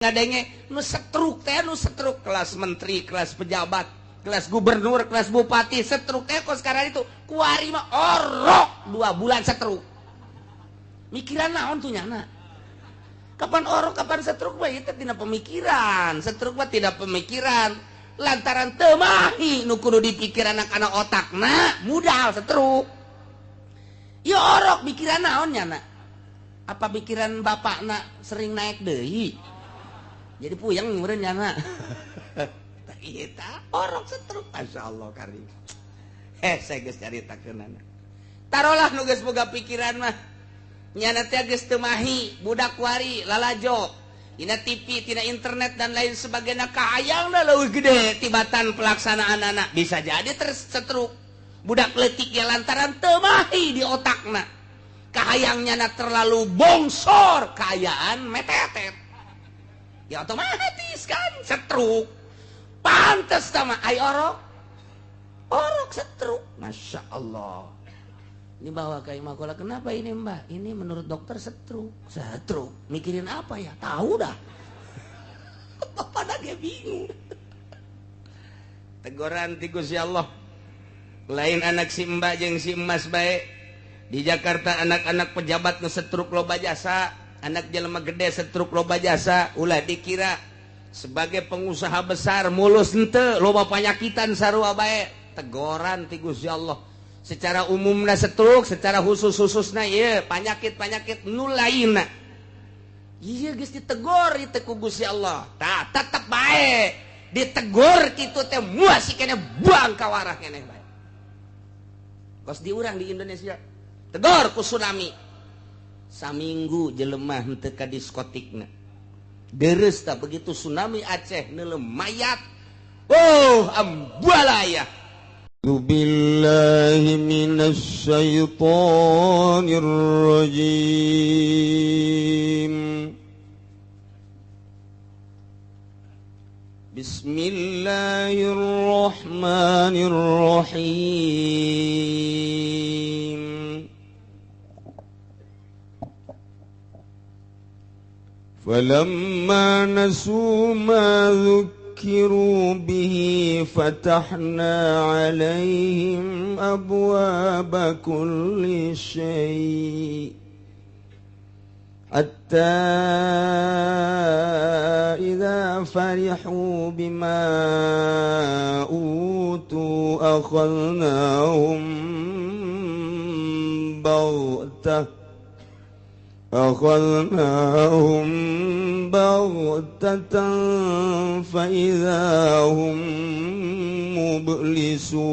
Ngadenge nu setruk teh, nu setruk kelas menteri, kelas pejabat, kelas gubernur, kelas bupati, setruk teh kok sekarang itu kuari mah orok 2 bulan setruk. Mikiran naon tuh nyana? Kapan orok, kapan setruk mah itu tidak pemikiran. Setruk mah tidak pemikiran. Lantaran teu mahi nu kudu dipikiran anak-anak otakna, mudal setruk. Ya orok mikiran naon nyana? Apa pikiran bapakna sering naik deui? Jadi puyeng meureun nyana. Eta orok setruk, masyaallah karim. Saya geus caritakeunana. Tarolah nu geus boga pikiran mah. Nyana teh geus teu mahi, budak wari lalajo. Dina TV, tina internet dan lain sebagainya kahayangna leuwih gede tibatan pelaksanaan anak. Bisa jadi tersetruk. Budak leutik ge lantaran teu mahi di otakna. Kahayang nyana terlalu bongsor, kaayaan metetet. Ya otomatis kan setruk. Pantes sama ai orok. Orok setruk. Masya Allah. Ini bawa ke Imakola, kenapa ini mbak? Ini menurut dokter setruk. Setruk. Mikirin apa ya? Tahu dah. Bapak lagi bingung. Teguran ti Gusti Allah. Lain anak si mbak jeung si emas bae. Di Jakarta anak-anak pejabat nu setruk loba jasa. Anak jelema gede setruk loba jasa, ulah dikira sebagai pengusaha besar mulus henteu, loba panyakitan sarua bae. Tegoran ti Gusti Allah. Secara umumna setruk, secara khusus-khususna ieu panyakit-panyakit nu lainna. Ieu geus ditegor ieu ku Gusti Allah. Tah tetep bae ditegor kitu teh muas keneh buang ka warah keneh bae. Kos di urang di Indonesia tegor ku tsunami. Saminggu jelema henteu ka diskotikna. Deres tah begitu tsunami Aceh neuleuh mayat. Oh, ambalaya. Billahi minasy syaithanir rajim. Bismillahirrahmanirrahim. فلما نسوا ما ذكروا به فتحنا عليهم أبواب كل شيء حتى إذا فرحوا بما أوتوا أخذناهم بغتة أخذناهم بغتة فإذا هم مبلسون.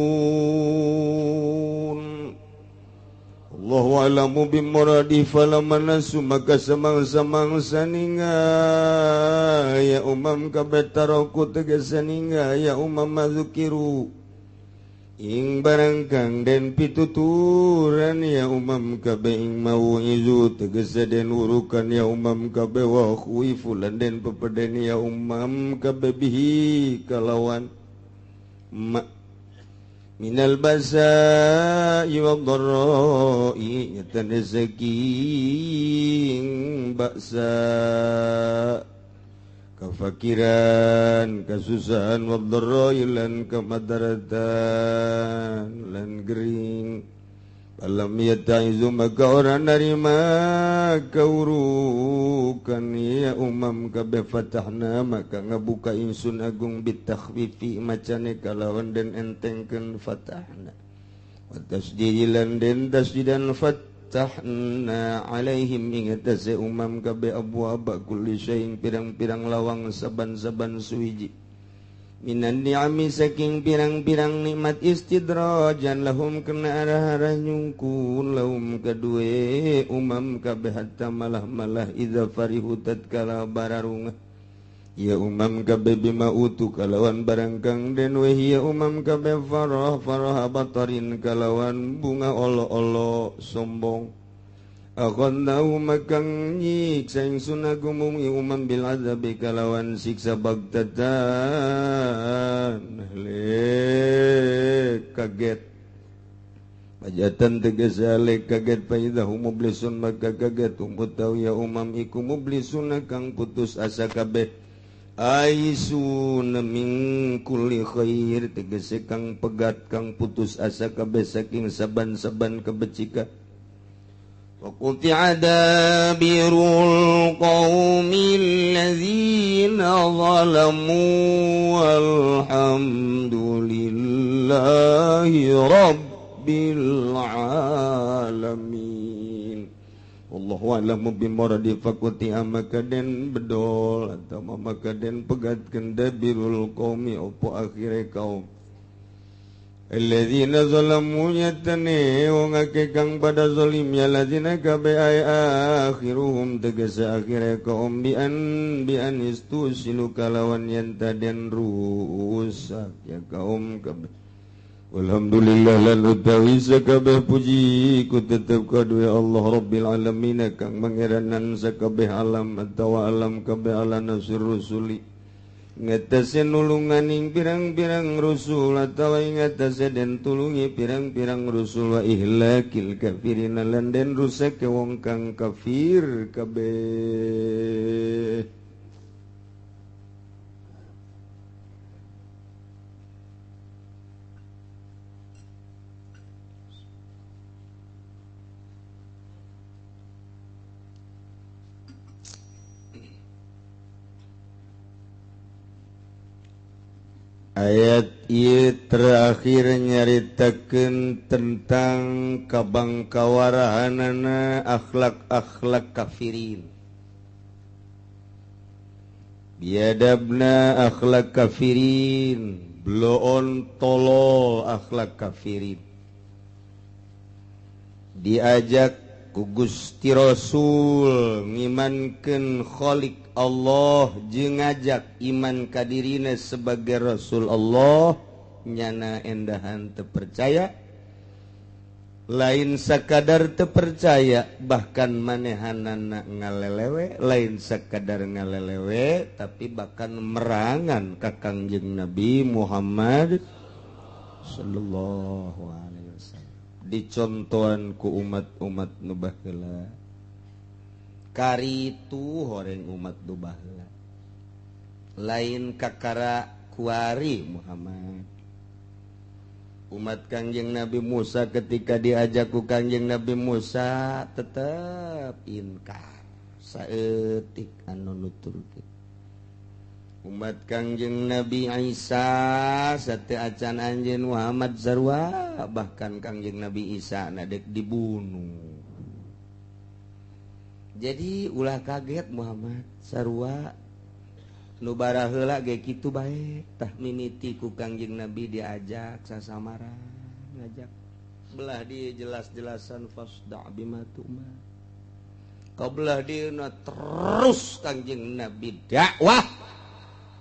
Allahu a'lamu bimuradi falamma nasu maka samangsa-mangsa ninga ya umam kabeh taroku tegese ninga ya umam madzukiru ing barang kang den pituturan ya umam kabeh ing mau'izu tegese den urukan ya umam kabeh wa khuifu lan den pepeden ya umam kabeh bihi kalawan ma minal basa'i wad dharra'i yatanazaking ba'sa kafakiran kasusahan wad dharra'i lan kemadaratan lan gering alam yata'izu maka orang narima kaurukan ya umam kabeh fatahna maka ngabuka insun agung bitakhfifi macane kalawan den entengkeun fatahna wa tasdidilan den tasdidan fatahna alaihim ing atase umam kabeh abwaaba kulli syai'in pirang-pirang lawang saban-saban suwiji minan ni'ami saking pirang-pirang nikmat istidrajan lahum kena arah-arah nyungkun lahum kadue umam kabeh hatta malah-malah idza farihu tatkala bararungah ya umam kabeh bima utu kalawan barang kang den weh ya umam kabeh farah farah batarin kalawan bunga olo-olo sombong akhadnahu makang nyiksa ingsun agumum umam bil azabi kalawan siksa bagtatan le kaget Pajatan tegas alek kaget faidah mublisun maka kaget utawi ya umam iku mublisun kang putus asa kabeh aisun min kulli khair tegese kang pegat kang putus asa kabeh saking saban-saban kebecikan. Wa quti'a dabirul qaumil ladzina zalamu walhamdulillahi rabbil alamin. Wallahu a'lamu bimuradi faquti'a maka den bedol atau maka den pegatkeun dabirul qaumi opo akhire kaum alladzina zalamu yatane wong akeh kang pada zalim ya ladzina kabe ay akhiruhum tegese akhire kaum bi an istusilu kalawan yen taden rusak ya kaum kabeh. Alhamdulillah lan utawi sakabeh puji ku tetep kaduwe Allah Rabbil alamin kang mangeranan sakabeh alam atawa alam kabeh ala nasir rusuli ngatasi nulunganing pirang-pirang rusul atawa ngatasi den tulungi pirang-pirang rusul wa ihlakil kafirin lan den rusak wong kang kafir kabeh. Ayat ieu terakhir nyaritakeun tentang kabangkawarahanana akhlak-akhlak kafirin. Biadabna akhlak kafirin, bloon tolol akhlak kafirin. Diajak ku Gusti Rasul ngimankeun Khalik Allah jeung ngajak iman kadirina sebagai Rasul Allah nyana endahan terpercaya lain sakadar terpercaya bahkan manehanana ngalelewe lain sakadar ngalelewe tapi bahkan merangan ka Kangjeng Nabi Muhammad sallallahu alaihi wasallam dicontohan ku umat-umat nu baheula. Karitu horeng umat nu baheula lain kakara kuari Muhammad. Umat Kangjeng Nabi Musa ketika diajak ku Kangjeng Nabi Musa tetep inkar saeutik anu nuturkeun. Umat Kangjeng Nabi Isa sate acan anjeun Muhammad sarua bahkan Kangjeng Nabi Isa na dek dibunuh. Jadi ulah kaget Muhammad sarua nu baraheula ge kitu bae tah mimiti ku Kangjeng Nabi diajak sasamaran ngajak belah di jelas-jelasan fasda' bima tu'mar. Kabelah dieuna terus Kangjeng Nabi dakwah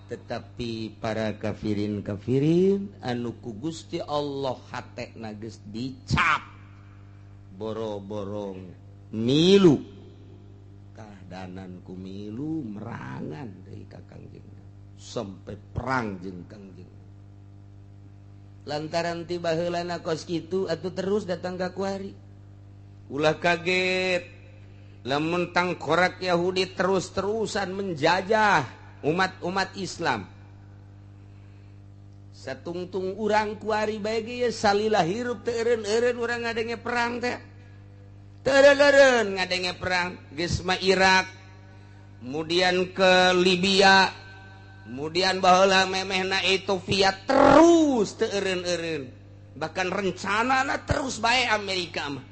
tetapi para kafirin-kafirin anu ku Gusti Allah hatena geus dicap boro-borong milu danan ku milu merangan dari ka Kangjeng sampai perang jeung Kangjeng lantaran tiba heulana kos kitu atuh terus datang ka kuari. Ulah kaget lamun tangkorak Yahudi terus-terusan menjajah umat-umat Islam satungtung urang kuari bae ge salilah hirup teu eureun-eureun urang ngadenge perang teh teu ngadenge perang geus mah Irak kemudian ke Libya kemudian baheula memehna Ethiopia terus teu eureun-eureun bahkan rencanana terus bae Amerika mah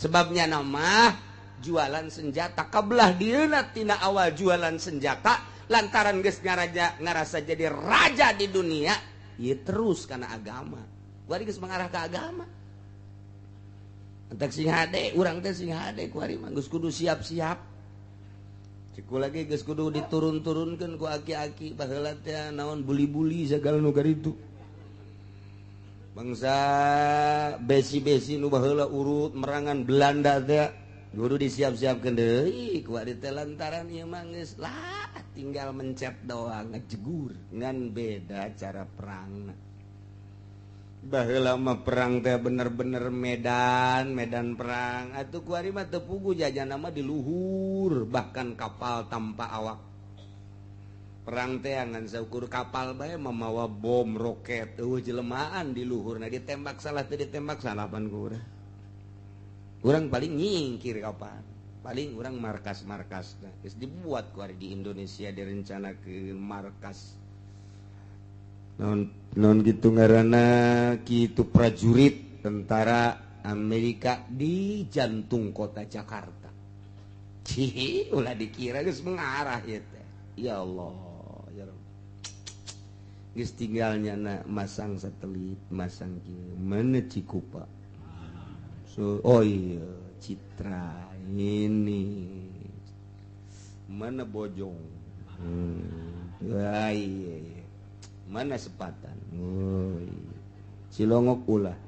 sebabnya nama jualan senjata kabelah dieuna tina awal jualan senjata lantaran geus ngarasa jadi raja di dunia ieu terus kana agama kuari geus mengarah ke agama. Entek sing hade urang teh sing hade kuari mah geus kudu siap-siap. Ceku lagi geus kudu diturun-turunkeun ku aki-aki baheula teh naon buli-buli sagala nu karitu. Bangsa besi-besi nu baheula urut merangan Belanda teh kudu disiap-siapkeun deui kuari teh lantaran ieu mah geus lah tinggal mencet doang ngejegur ngan beda cara perangna. Baheula mah perang teh bener-bener medan, medan perang. Atuh kuari mah teu puguh jajana mah di luhur, bahkan kapal tanpa awak. Perang teh ngan saukur kapal bae mamawa bom roket, eueuh jelemaan di luhurna ditembak salah teu ditembak salah pan ku urang. Urang paling nyingkir kapan? Paling urang markas-markasna geus dibuat kuari di Indonesia direncanakeun markas. Non gitu ngaranna kitu prajurit tentara Amerika di jantung kota Jakarta. Cih, ulah dikira geus mengarah ieu teh. Ya Allah, ya Rabb. Geus tinggalnya na masang satelit, masang kieu, mana Cikupa. So, oh iya, Citra ini. Mana Bojong. Wah, iya. Mana Sepatan. Oh, iya. Cilongok ulah.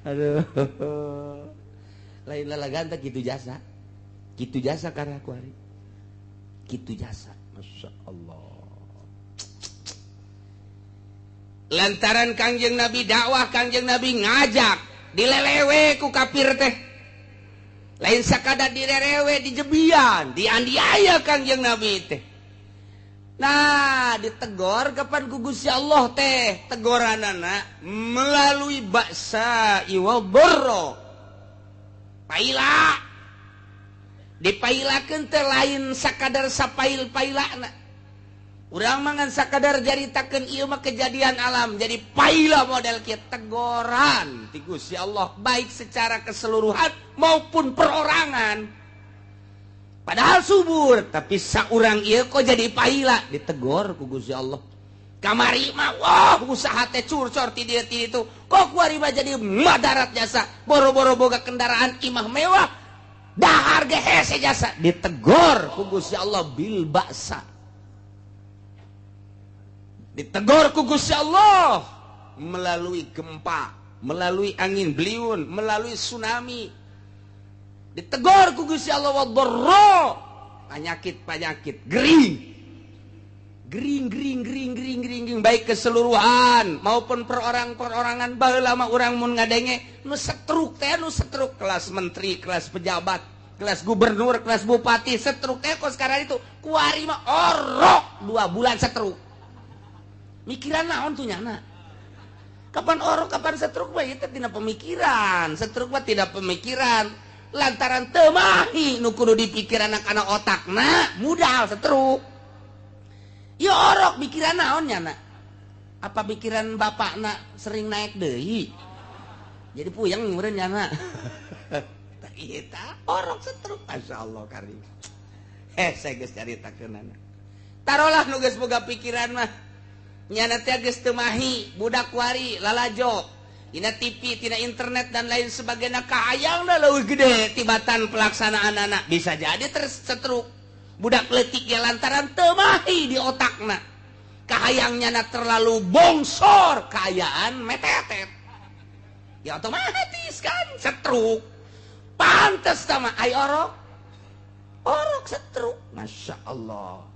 Aduh. Lain lalagan teh kitu jasa. Kitu jasa karya ku ari. Kitu jasa. Masya Allah. Lantaran Kangjeng Nabi dakwah, Kangjeng Nabi ngajak, dilelewe ku kafir teh. Lain sakadar dilelewe dijebian, dianiaya Kangjeng Nabi teh. Nah, ditegor kapan ku Gusti Allah teh, tegoranana melalui baksa iwa borro. Paila. Dipailakeun teh lain sakadar sapail-pailana. Urang mah ngan sakadar jaritakeun ieu mah kejadian alam, jadi paila model kieu tegoran ti Gusti Allah baik secara keseluruhan maupun perorangan. Padahal subur, tapi saurang ieu kok jadi paila, ditegor ku Gusti Allah. Kamari mah wah usaha teh curcor ti dieu ti ditu, kok kuari mah jadi madarat jasa, boro-boro boga kendaraan imah mewah, dahar ge hese jasa, ditegor ku Gusti Allah bil baksa. Ditegor ku Gusti Allah melalui gempa, melalui angin beliun, melalui tsunami. Ditegor ku Gusti Allah wadharra, penyakit-penyakit gering. Gering gering gering gering gering gering baik keseluruhan maupun perorang-perorangan. Baheula mah urang mun ngadenge nu setruk teh, nu setruk kelas menteri, kelas pejabat, kelas gubernur, kelas bupati, setruk teh kok sekarang itu kuari mah orok 2 bulan setruk. Mikiran naon tuh nyana? Kapan orok, kapan setruk mah itu tidak pemikiran. Setruk mah tidak pemikiran. Lantaran teu mahi nu kudu dipikir anak-anak otakna, mudal setruk. Ya orok mikiran naon nyana? Apa pikiran bapakna sering naik deui? Jadi puyeng meureun nyana. Tah ieu tah orok setruk, masyaallah karim. Saya geus caritakeunana. Tarolah nu geus boga pikiran mah. Nyana teh geus teu mahi, budak wari lalajo dina TV, tina internet dan lain sebagainya, kahayangna leuwih gede tibatan pelaksanaan anak. Bisa jadi tersetruk budak leutik ge lantaran teu mahi di otakna. Kahayang nyana terlalu bongsor, kaayaan metetet. Ya otomatis kan setruk. Pantes sama ai orok. Orok setruk. Masya Allah.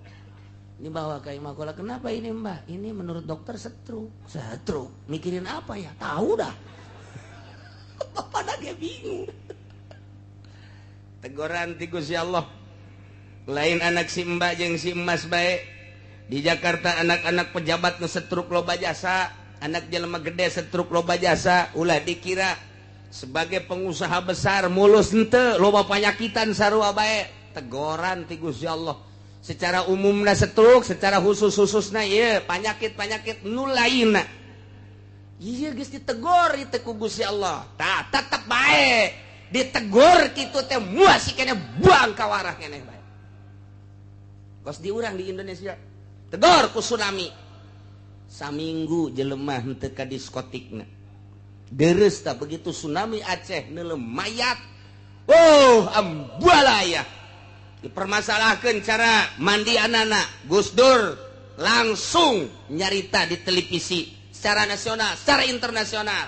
Ini bawa ke Imakola, kenapa ini mbak? Ini menurut dokter setruk. Setruk? Mikirin apa ya? Tahu dah. Bapak dia bingung. Teguran ti Gusti Allah. Lain anak si mbak jeung si emas bae. Di Jakarta anak-anak pejabat nu setruk loba jasa, anak jelema gede setruk loba jasa, ulah dikira sebagai pengusaha besar mulus henteu, loba panyakitan sarua bae. Teguran ti Gusti Allah. Secara umumna setruk, secara khusus-khususna ieu panyakit-panyakit nu lainna. Ieu geus ditegor ieu teh ku Gusti Allah. Tah tetep bae ditegor kitu teh muas keneh buang ka warah keneh bae. Kos di urang di Indonesia tegor ku tsunami. Saminggu jelema henteu ka diskotikna. Deres tah begitu tsunami Aceh neuleuh mayat. Oh, ambalaya. Dipermasalahkan cara mandi anak-anak. Gus Dur langsung nyarita di televisi secara nasional, secara internasional.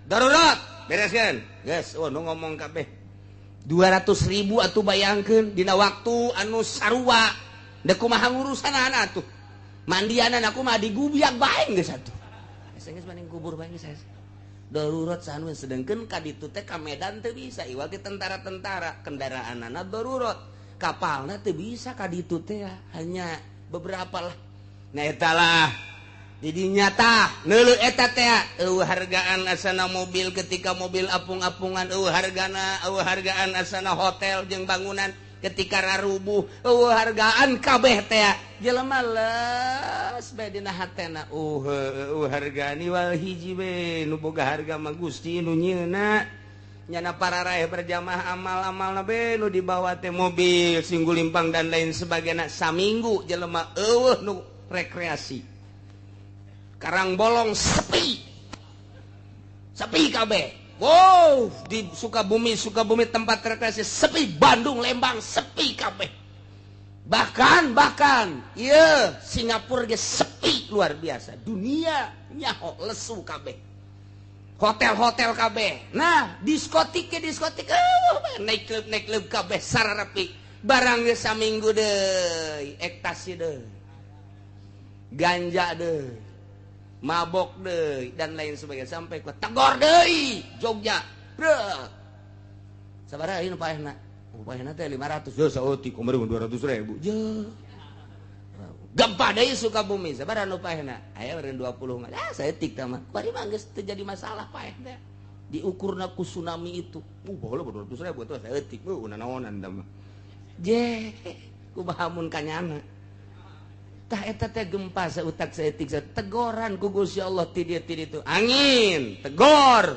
Darurat, bereskan. Guys, oh nu ngomong kabeh. 200.000 atuh bayangkeun dina waktu anu sarua. Deuk kumaha ngurusan anak tuh. Mandianan aku mah digubiak bae geus atuh. Geus maning kubur bae geus. Darurat sanun sedengkeun ka ditu teh ka Medan teu bisa iwal tentara-tentara kendaraanana darurat kapalna teu bisa ka ditu teh hanya beberapa lah. Nah eta lah di nyata neuleuh eta teh eueuh hargaan asana mobil ketika mobil apung-apungan eueuh hargana eueuh hargaan asana hotel jeung bangunan ketika rarubuh eueuh hargaan kabeh teh jelema leus bae dina hatena eueuh hargaan iwal hiji we nu boga harga mah Gusti nu nyieuna nyana pararaeh berjamaah amal-amalna be nu dibawa teh mobil singgulimpang dan lain sebagainya saminggu jelema eueuh nu rekreasi Karang Bolong sepi sepi kabeh. Wow, di Sukabumi Sukabumi tempat rekreasi sepi, Bandung Lembang sepi kabeh. Bahkan ieu Singapura ge sepi luar biasa. Dunia nyaho lesu kabeh. Hotel-hotel kabeh. Nah, diskotik ke diskotik naik klub kabeh sararapi. Barang ge saminggu deui, ekstasi deui. Ganja deui. Mabok deui dan lain sebagainya sampai ke tegor deui Jogja. Bro. Sabaraha ieu paehna? Paehna teh 500. Yo saeutik kumaha 200.000. Je. Gempa deui Sukabumi sabaraha nu paehna? Aya meureun 20 mah. Ah saeutik tah mah. Kuari mah geus teu jadi masalah paeh teh. Diukurna ku tsunami itu. Baheula 200.000 tuh saeutik. Nanaonan tah mah. Je, kumaha mun kanyana. Tah eta teh gempa sautak saeutik tegoran ku Gusti Allah ti dieu ti ditu. Angin, tegor.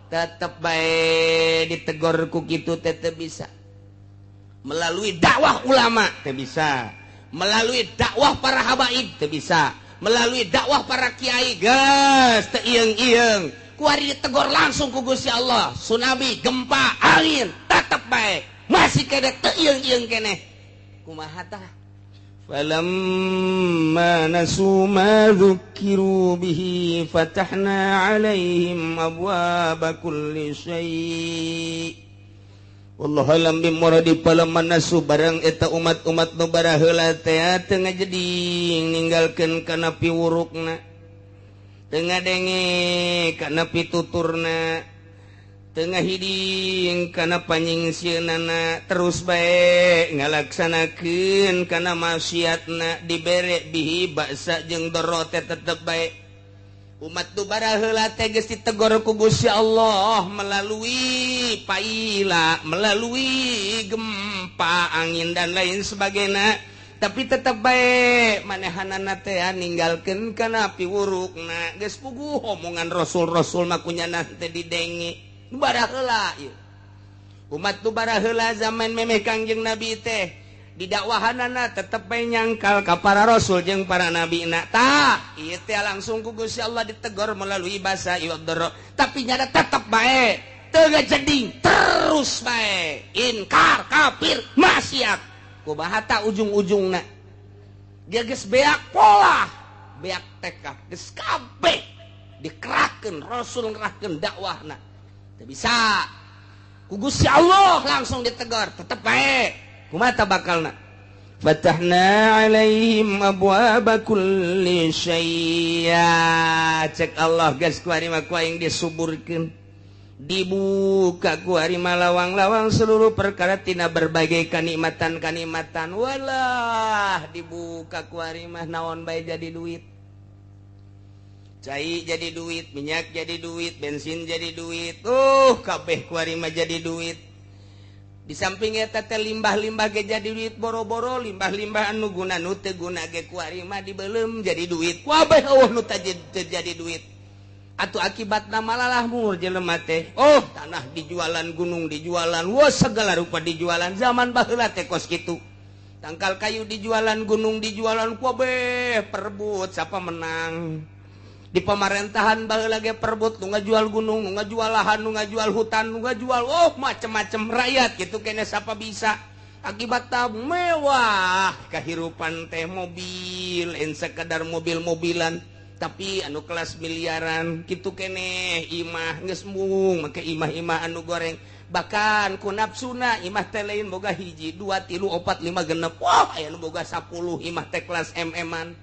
Tetep bae ditegor ku kitu teh teu bisa. Melalui dakwah ulama teu bisa. Melalui dakwah para habaib teu bisa. Melalui dakwah para kiai geus teu ieung-ieung. Kuari ditegor langsung ku Gusti Allah. Tsunami, gempa, angin, tetep bae. Masih kene teu ieung-ieung keneh. Kumaha tah? فلما نسوا ما ذكروا به فتحنا عليهم أبواب كل شيء والله alam bimuradi. Falamma nasu barang eta umat-umat nu baraheula teh teu ngajeding ninggalkeun kana piwurukna teu ngadenge kana pituturna teu ngahiding kana panyingsieunnana terus bae ngalaksanakeun kana maksiatna dibere bihi baksa jeung doro teh tetep bae umat nu baraheula teh geus ditegor ku Gusti Allah melalui paila melalui gempa angin dan lain sebagainya tapi tetep bae manehanana teh ninggalkeun kana piwurukna geus puguh omongan rasul-rasul mah kunyana teh didenge baraheula ieu umat nu baraheula zaman memeh Kangjeng Nabi teh didakwahanana tetep bae nyangkal ka para rasul jeung para nabina tah ieu teh langsung ku Gusti Allah ditegor melalui basa ieu tapi nyada tetep bae teu ngajeding terus bae inkar kafir maksiat kumaha ta ujung-ujungna dia geus beak pola beak tekah geus kabeh dikerahkeun rasul ngerahkeun dakwahna teu bisa ku Gusti Allah langsung ditegor tetep bae kumaha ta bakalna fatahna alaihim abwaaba kulli syai'. Cek Allah geus kuari mah ku aing disuburkeun dibuka kuari mah lawang-lawang seluruh perkara tina berbagai kanikmatan-kanikmatan walah dibuka kuari mah naon bae jadi duit cai jadi duit, minyak jadi duit, bensin jadi duit, kabeh kuari mah jadi duit. Di samping eta teh limbah-limbah ge jadi duit boro-boro limbah-limbah anu guna nu teu guna ge kuari mah dibeuleum jadi duit. Kabeh eueuh nu teu jadi duit. Atuh akibatna malalah mur jelema teh. Oh, tanah dijualan, gunung dijualan, wah segala rupa dijualan. Zaman baheula teh kos kitu. Tangkal kayu dijualan, gunung dijualan, kabeh perebut siapa menang. Di pemerintahan baheula ge perebut nu ngajual gunung, nu ngajual lahan, nu ngajual hutan, nu ngajual oh macem-macem rakyat gitu kene siapa bisa. Akibatna mewah kehidupan teh mobil, en sekadar mobil-mobilan tapi anu kelas miliaran gitu kene imah geus mung make imah-imah anu goreng bahkan ku nafsuna imah teh lain boga 1, 2, 3, 4, 5 6 wah aya nu boga 10 imah teh kelas MM-an.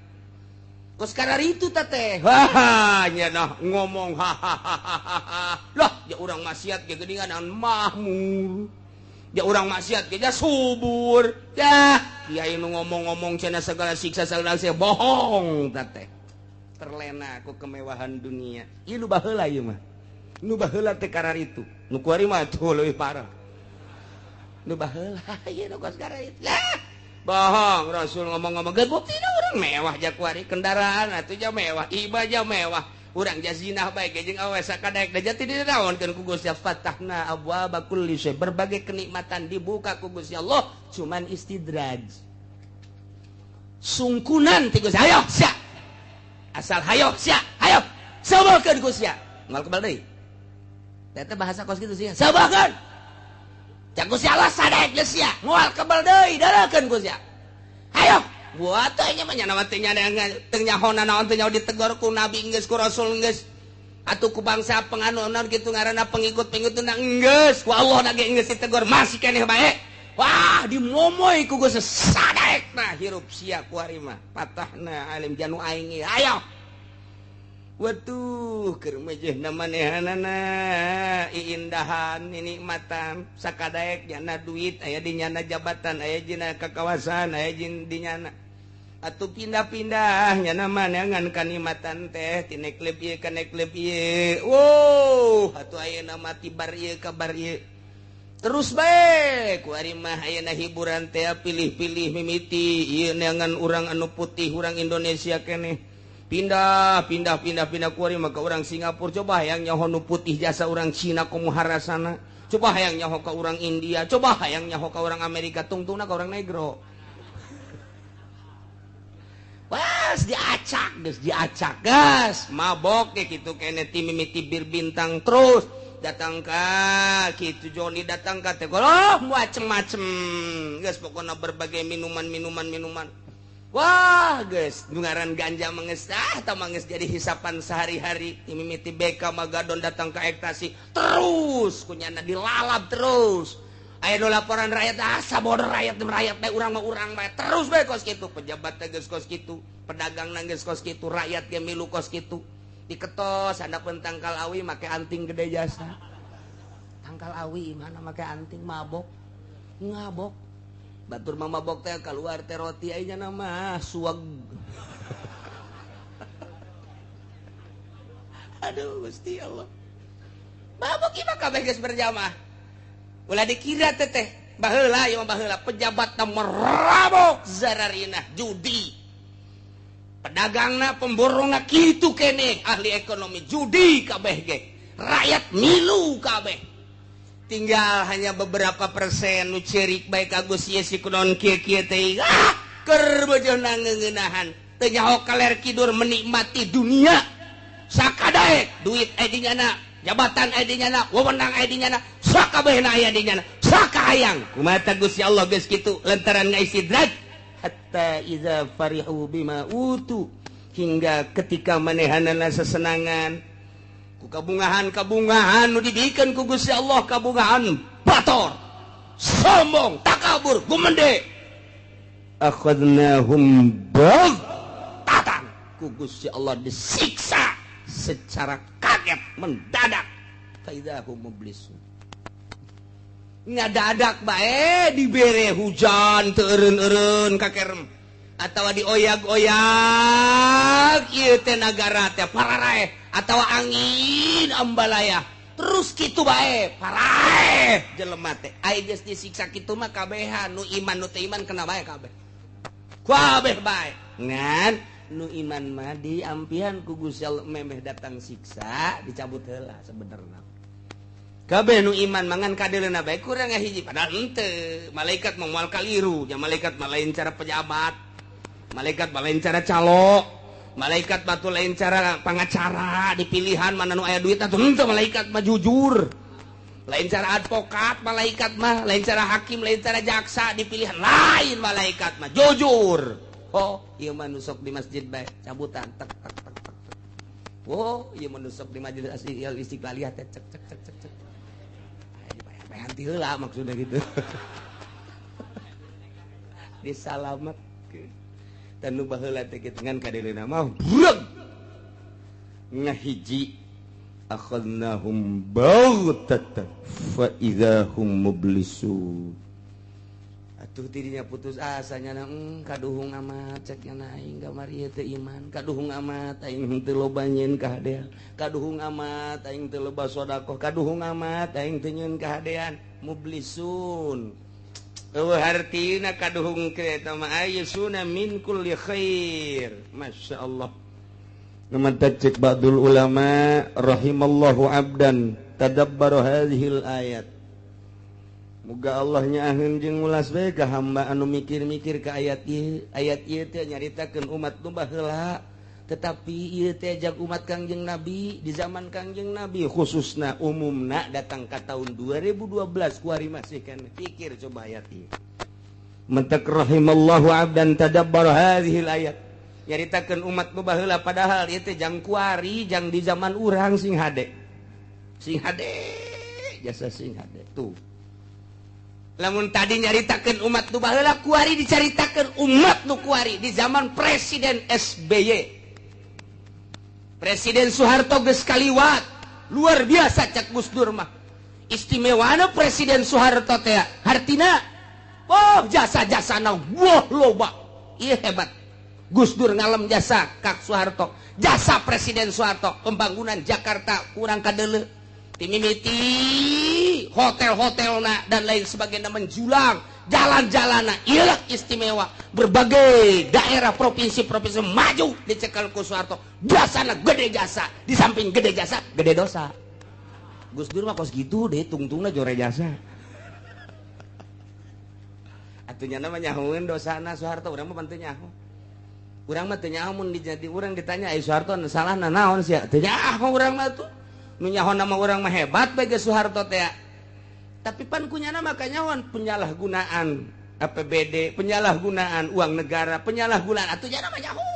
Kos kararitu teh. Wah, nya nah ngomong hahaha. Lah, ya urang maksiat ge geuningan mahmur. Ya urang maksiat ge subur. Ya, kiai nu ngomong-ngomong cenah segala siksa segala siksa bohong teh. Terlena ku kemewahan dunia. Ieu nu baheula ieu mah. Nu baheula teh kararitu. Nu kuari mah tuh leuwih parah. Nu baheula ieu nu kos kararitu. Lah, bohong Rasul ngomong-ngomong ge buktina urang mewah jakuari kendaraan atuh ja mewah, iba ja mewah. Urang jazinah bae ge jeung awe sakadaek da jati dinaonkeun ku Gusti fatahna abwaaba kulli syai. Berbagai kenikmatan dibuka ku Gusti Allah, cuman istidraj. Sungkunan ti Gusti, hayo sia. Asal hayo sia, hayo. Sabarkeun ku sia. Moal kebal deui. Teh bahasa kos kitu sia. Sabarkeun. Cak Gusti Allah sadaek geus sia, moal kebal deui, darakeun ku sia. Hayo. Buat teh nya mah nya teh nya teu nyahona naon teh nyaho ditegor ku nabi geus ku rasul geus. Atuh ku bangsa penganu naon kitu ngaranna pengikut-pengikut na geus, ku Allah na ge geus ditegor masih keneh bae. Wah, dimomoy ku Gusti sadaek nah hirup sia ku ari mah. Patahna alim janu aing hayo. Waduh, keur mejehna manehanana iindahan nikmatan sakadaek nyana duit aya di nyana jabatan aya dina kakawasan aya di nyana atuh pindah-pindah nyana maneangan kanikmatan teh ti klub ieu ka klub ieu. Wow, atuh ayeuna mah ti bar ieu ka bar ieu. Terus bae ku ari mah ayeuna hiburan teh pilih-pilih mimiti ieu neangan urang anu putih urang Indonesia keneh. Pindah pindah pindah pindah kuari maka orang Singapura coba hayang nyaho nu putih jasa orang Cina komo harasana, coba hayang nyaho ka orang India, coba hayang nyaho ka orang Amerika, tungtungna ka orang negro. Wah, diacak geus diacak gas, mabok ge kitu kene ti mimiti bir bintang terus datang ka kitu Joni datang ka teh oh macem-macem geus pokona berbagai minuman-minuman minuman. Wah guys, ngaran ganja manges ah manges jadi hisapan sehari-hari. Mimiti BK Magadon datang ke ektasi terus kunyana dilalap terus. Aya nu laporan rakyat asa bodoh rakyat rakyat bae urang mah urang bae terus bae kos kitu. Pejabat teh geus kos kitu, pedagang geus kos kitu, rakyat ge milu kos kitu. Diketos handapeun tangkal awi make anting gede jasa. Tangkal awi mana make anting mabok. Ngabok. Batur mama mabok teh keluar teh roti aya nama suweg. Aduh Gusti Allah. Mabok ieu mah kabeh geus berjamaah. Ulah dikira teh teh baheula ieu mah baheula pejabat teh merabok zararina judi. Pedagangna pemborongna kitu keneh ahli ekonomi judi kabeh ge. Rakyat milu kabeh. Tinggal hanya beberapa persen nu cerik bae ka Gusti si kunaon kieu-kieu teh. Ah, keur bojona ngeuneunahan. Teu nyaho kaler kidur menikmati dunia. Sakadaek duit aya di nyana, jabatan aya di nyana, wewenang aya di nyana, sakabehna aya di nyana, sakahayang. Kumaha Gusti Allah geus kitu lantaran ngaistidraj hatta iza farihu bima utu hingga ketika manehanana sesenangan ku kabungahan-kabungahan nu dibikeun ku Gusti Allah kabungahan bator sombong takabur gumende akhadnahum baghtatan ku Gusti Allah disiksa secara kaget mendadak faidahum mublisun ngadadak bae dibere hujan teu eureun-eureun kakerem atawa dioyag-oyag ieu teh nagara teh pararaeh atawa angin ambalaya terus kitu bae paraeh jelema teh ai geus disiksa kitu mah kabehan nu iman nu teu iman kena bae kabeh kabeh bae ngan nu iman mah diampihan ku Gusti Allah memeh datang siksa dicabut heula sebenarna kabeh nu iman mangan kadeuleuna bae kurang hiji padahal henteu malaikat mah moal kaliru nya malaikat mah lain cara pejabat malaikat mah lain cara calo malaikat batu lain cara pangacara di pilihan mana nu aya duit atuh henteu malaikat mah jujur lain cara advokat malaikat mah lain cara hakim lain cara jaksa di pilihan lain malaikat mah jujur. Oh ieu mah nu sok di masjid bae cabutan tek tek tek tek. Oh ieu mah nu sok di majelis istiqlaliyah teh cek cek cek cek cek. Dibayar-bayaran ti heula maksudna gitu. Disalametkeun. Dan nu baheula teh kitu ngan kadeleuna mah breg. Ngahiji akhadnahum baghtatan fa idzahum mublisun. Atuh dirinya putus asanya na kaduhung amat cek nya aing kamari teu iman, kaduhung amat aing teu loba nyeun kahadean, kaduhung amat aing teu loba sedekah, kaduhung amat aing teu nyeun kahadean. Mublisun. Eueuh hartina kaduhung kereta mah ayyusuna min kulli khair. Masya Allah. Ngemantat cek ba'dul ulama rahimallahu abdan tadabbara hadhil ayat. Muga Allah nyaaheun jeung ulas bae ka hamba anu mikir-mikir ka ayat ieu. Ayat ieu teh nyaritakeun umat nu baheula, tetapi ieu teh jag umat Kangjeng Nabi di zaman Kangjeng Nabi khususna umumna datang ka tahun 2012 kuari masih kan pikir coba ayat ieu. Mentek rahimallahu abdan tadabbara hadhil ayat. Nyaritakeun umat nu baheula padahal ieu teh jang kuari jang di zaman urang sing hade. Sing hade jasa sing hade tuh. Lamun tadi nyaritakeun umat nu baheula kuari dicaritakeun umat nu kuari di zaman Presiden SBY. Presiden Soeharto geus kaliwat, luar biasa cak Gus Dur mah. Istimewana Presiden Soeharto teh hartina oh jasa-jasana wah loba. Ieu hebat. Gus Dur ngalem jasa Kak Soeharto. Jasa Presiden Soeharto pembangunan Jakarta kurang kadeuleu. Timimiti hotel-hotelna dan lain sebagainya menjulang, jalan-jalanna ieu istimewa. Berbagai daerah provinsi-provinsi maju dicekal ku Soeharto. Jasana gede jasa, di samping gede jasa, gede dosa. Gus Dur mah kos gitu deh, tungtungna jore jasa. Atuh nya mah nyahoeun dosana Soeharto, urang mah pan teu nyaho. Urang mah teu nyaho mun dijadi urang ditanya ai Soeharto salahna naon sia? Teu nyaho urang mah tuh. Nu nyaho nama urang mah hebat bae ge Soeharto teh. Tapi pan kunyana mah kanyahoan penyalahgunaan APBD, penyalahgunaan uang negara, penyalahgunaan atuh nya mah nyaho.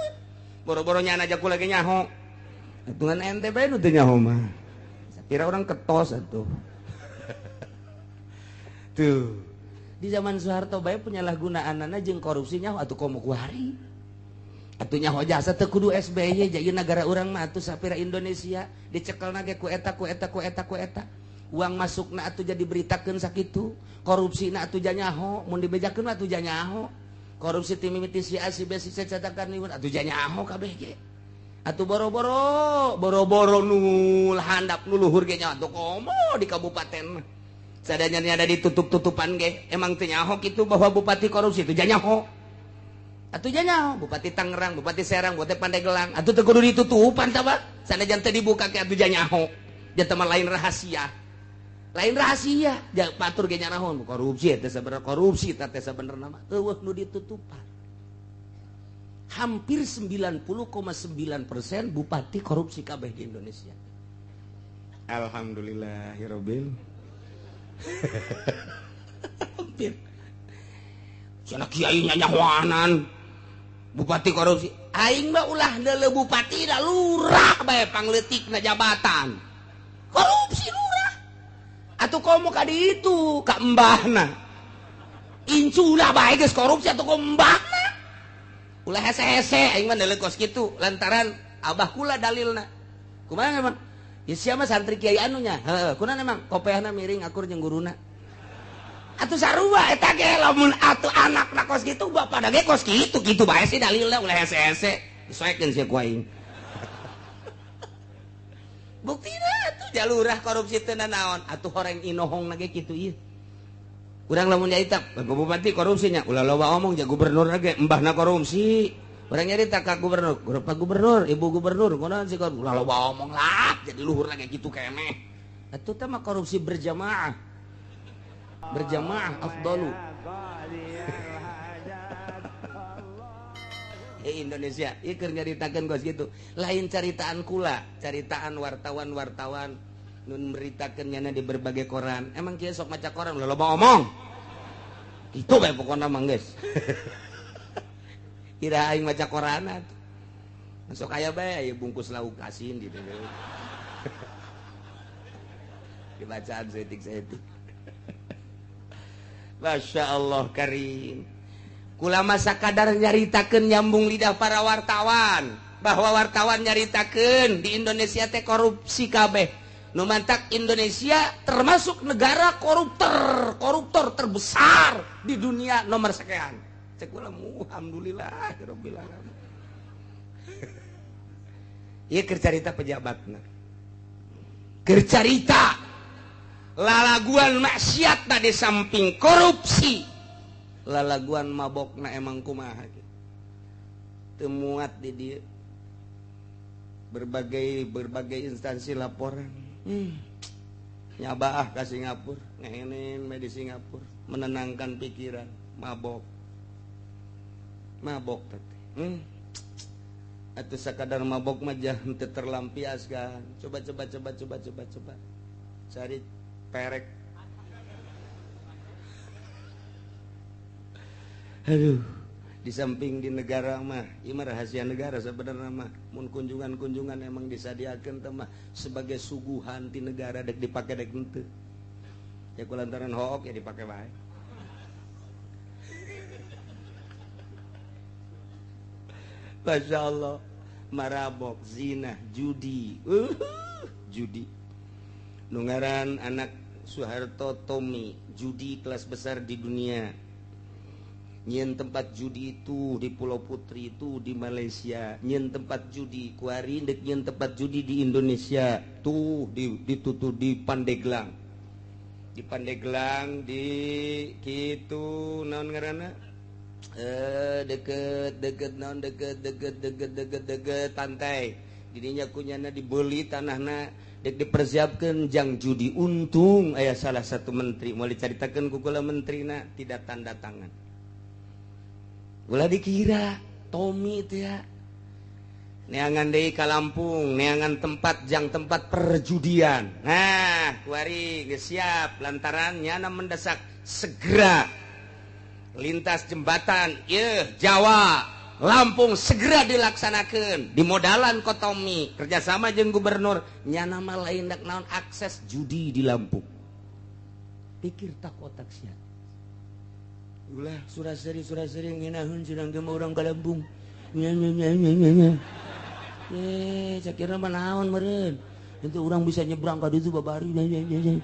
Boro-boro nyana aja ku lagi nyaho. Atuh ngan ente bae nu teu nyaho mah. Sapira urang ketos atuh. Tuh. Di zaman Soeharto bae penyalahgunaanana jeung korupsi nyaho atuh komo kuari. Atuh nyaho jasa teu kudu SBY jadi negara urang mah atuh sapira Indonesia dicekelna ge ku eta ku eta ku eta ku eta. Uang masukna atuh jadi beritakeun sakitu, korupsina atuh nyaho, mun dibejakeun mah atuh nyaho. Korupsi ti mimiti si A si B si C cetakan ieu atuh nyaho kabeh ge. Atuh boro-boro, boro-boro nu handap nu luhur ge nyaho atuh komo di kabupaten. Sadayana ada ditutup-tutupan ge, emang teu nyaho kitu bahwa bupati korupsi teu nyaho. Atuh nyaho Bupati Tangerang, Bupati Serang, Bupati Pandeglang, atuh teu kudu ditutupan tah Pak. Sanajan teu dibuka ge atuh nyaho. Janten mah lain rahasia. Lain rahasia, jangan patur ge nyarahon korupsi teh sabenerna korupsi teh sabenerna mah eueuh nu ditutupan. Hampir 90,9% bupati korupsi kabeh di Indonesia. Alhamdulillahirabbil. Hampir. Cenah kiai nyanyahoanan bupati korupsi. Aing mah ulah deuleu bupati da lurah bae pangleutikna jabatan. Korupsi lurah. Atuh komo ka ditu ka embahna. Incuna bae geus korupsi atuh komo embahna. Ulah hese-hese aing mah deuleu kos kitu lantaran abah kula dalilna. Kumaha emang? Ya sia mah santri kiai anunya. Heeh, kunaon emang kopeahna miring akur jeung guruna. Atuh sarua eta ge lamun atuh anakna kos kitu bapana ge kos kitu kitu bae sih dalilna ulah hese-hese. Disoekeun sia ku aing. Buktina atuh jalurah korupsi teu nanaon atuh horeng inohong ge kitu ieu. Urang lamun nyarita bupati korupsinya ulah loba omong ja gubernur ge embahna korupsi. Urang nyarita ka gubernur, Pak gubernur, ibu gubernur kunaon sih ulah loba omong lah jadi luhur ge kitu keneh. Atuh teh mah korupsi berjamaah. Berjamaah afdalu. Indonesia ieu keur nyaritakeun kos kitu. Lain caritaan kula, caritaan wartawan-wartawan nun meritakeun nyana di berbagai koran. Emang kieu sok maca koran ulah loba omong. Kitu bae pokona mah geus. Kira aing maca koran atuh. Sok aya bae aya bungkus lauk asin di dieu. Dibacaan saeutik-saeutik. Masya Allah karim. Kula masa kadar nyaritakeun nyambung lidah para wartawan bahwa wartawan nyaritakeun di Indonesia teh korupsi kabeh. Nu mantak Indonesia termasuk negara koruptor terbesar di dunia nomor sekian. Cek kula alhamdulillah rabbil alamin. Ieu keur carita pejabatna. Keur carita lalaguan maksiat di samping korupsi. Lalaguan mabokna emang kumaha teu muat di dieu. Berbagai instansi laporan. Nyabaah ka Singapura, ngehenin di Singapura, menenangkan pikiran, mabok. Mabok teh. Atuh sakadar mabok mah jah teu terlampiaskan. Coba. Cari perek. Aduh, di samping di negara mah, ieu mah rahasia negara sebenarnya mah. Mun kunjungan-kunjungan emang disadiakeun teh mah sebagai suguhan ti negara dek dipake dek henteu. Ya kulantaran hook ya dipake bae. Masya Allah, marabok, zina, judi, judi. Nu ngaran anak Soeharto Tommy, judi kelas besar di dunia. Nyen tempat judi itu di Pulau Putri itu di Malaysia, nyen tempat judi kuari dek nyen tempat judi di Indonesia tuh ditutup di Pandeglang. Di Pandeglang di kitu naon ngaranna? Deket naon deket pantai. Didinya kunyana dibeli tanahna dek dipersiapkan jang judi. Untung aya salah satu menteri mau dicaritakeun ku kula menterina tidak tanda tangan. Ulah dikira Tommy itu ya neangan deui ka Lampung, neangan tempat jang tempat perjudian. Nah, kuari geus siap lantaran nyana mendesak segera lintas jembatan ieu Jawa Lampung segera dilaksanakeun. Dimodalan ku Tommy kerjasama jeung gubernur nyana mah lain dak naon akses judi di Lampung. Pikir tak otak sia. Ulah suraseri ngeunahun sedang ge urang ka Lampung. Nya nya nya nya nya. Cakirna mah naon meureun. Henteu urang bisa nyebrang ka ditu babari nya nya nya.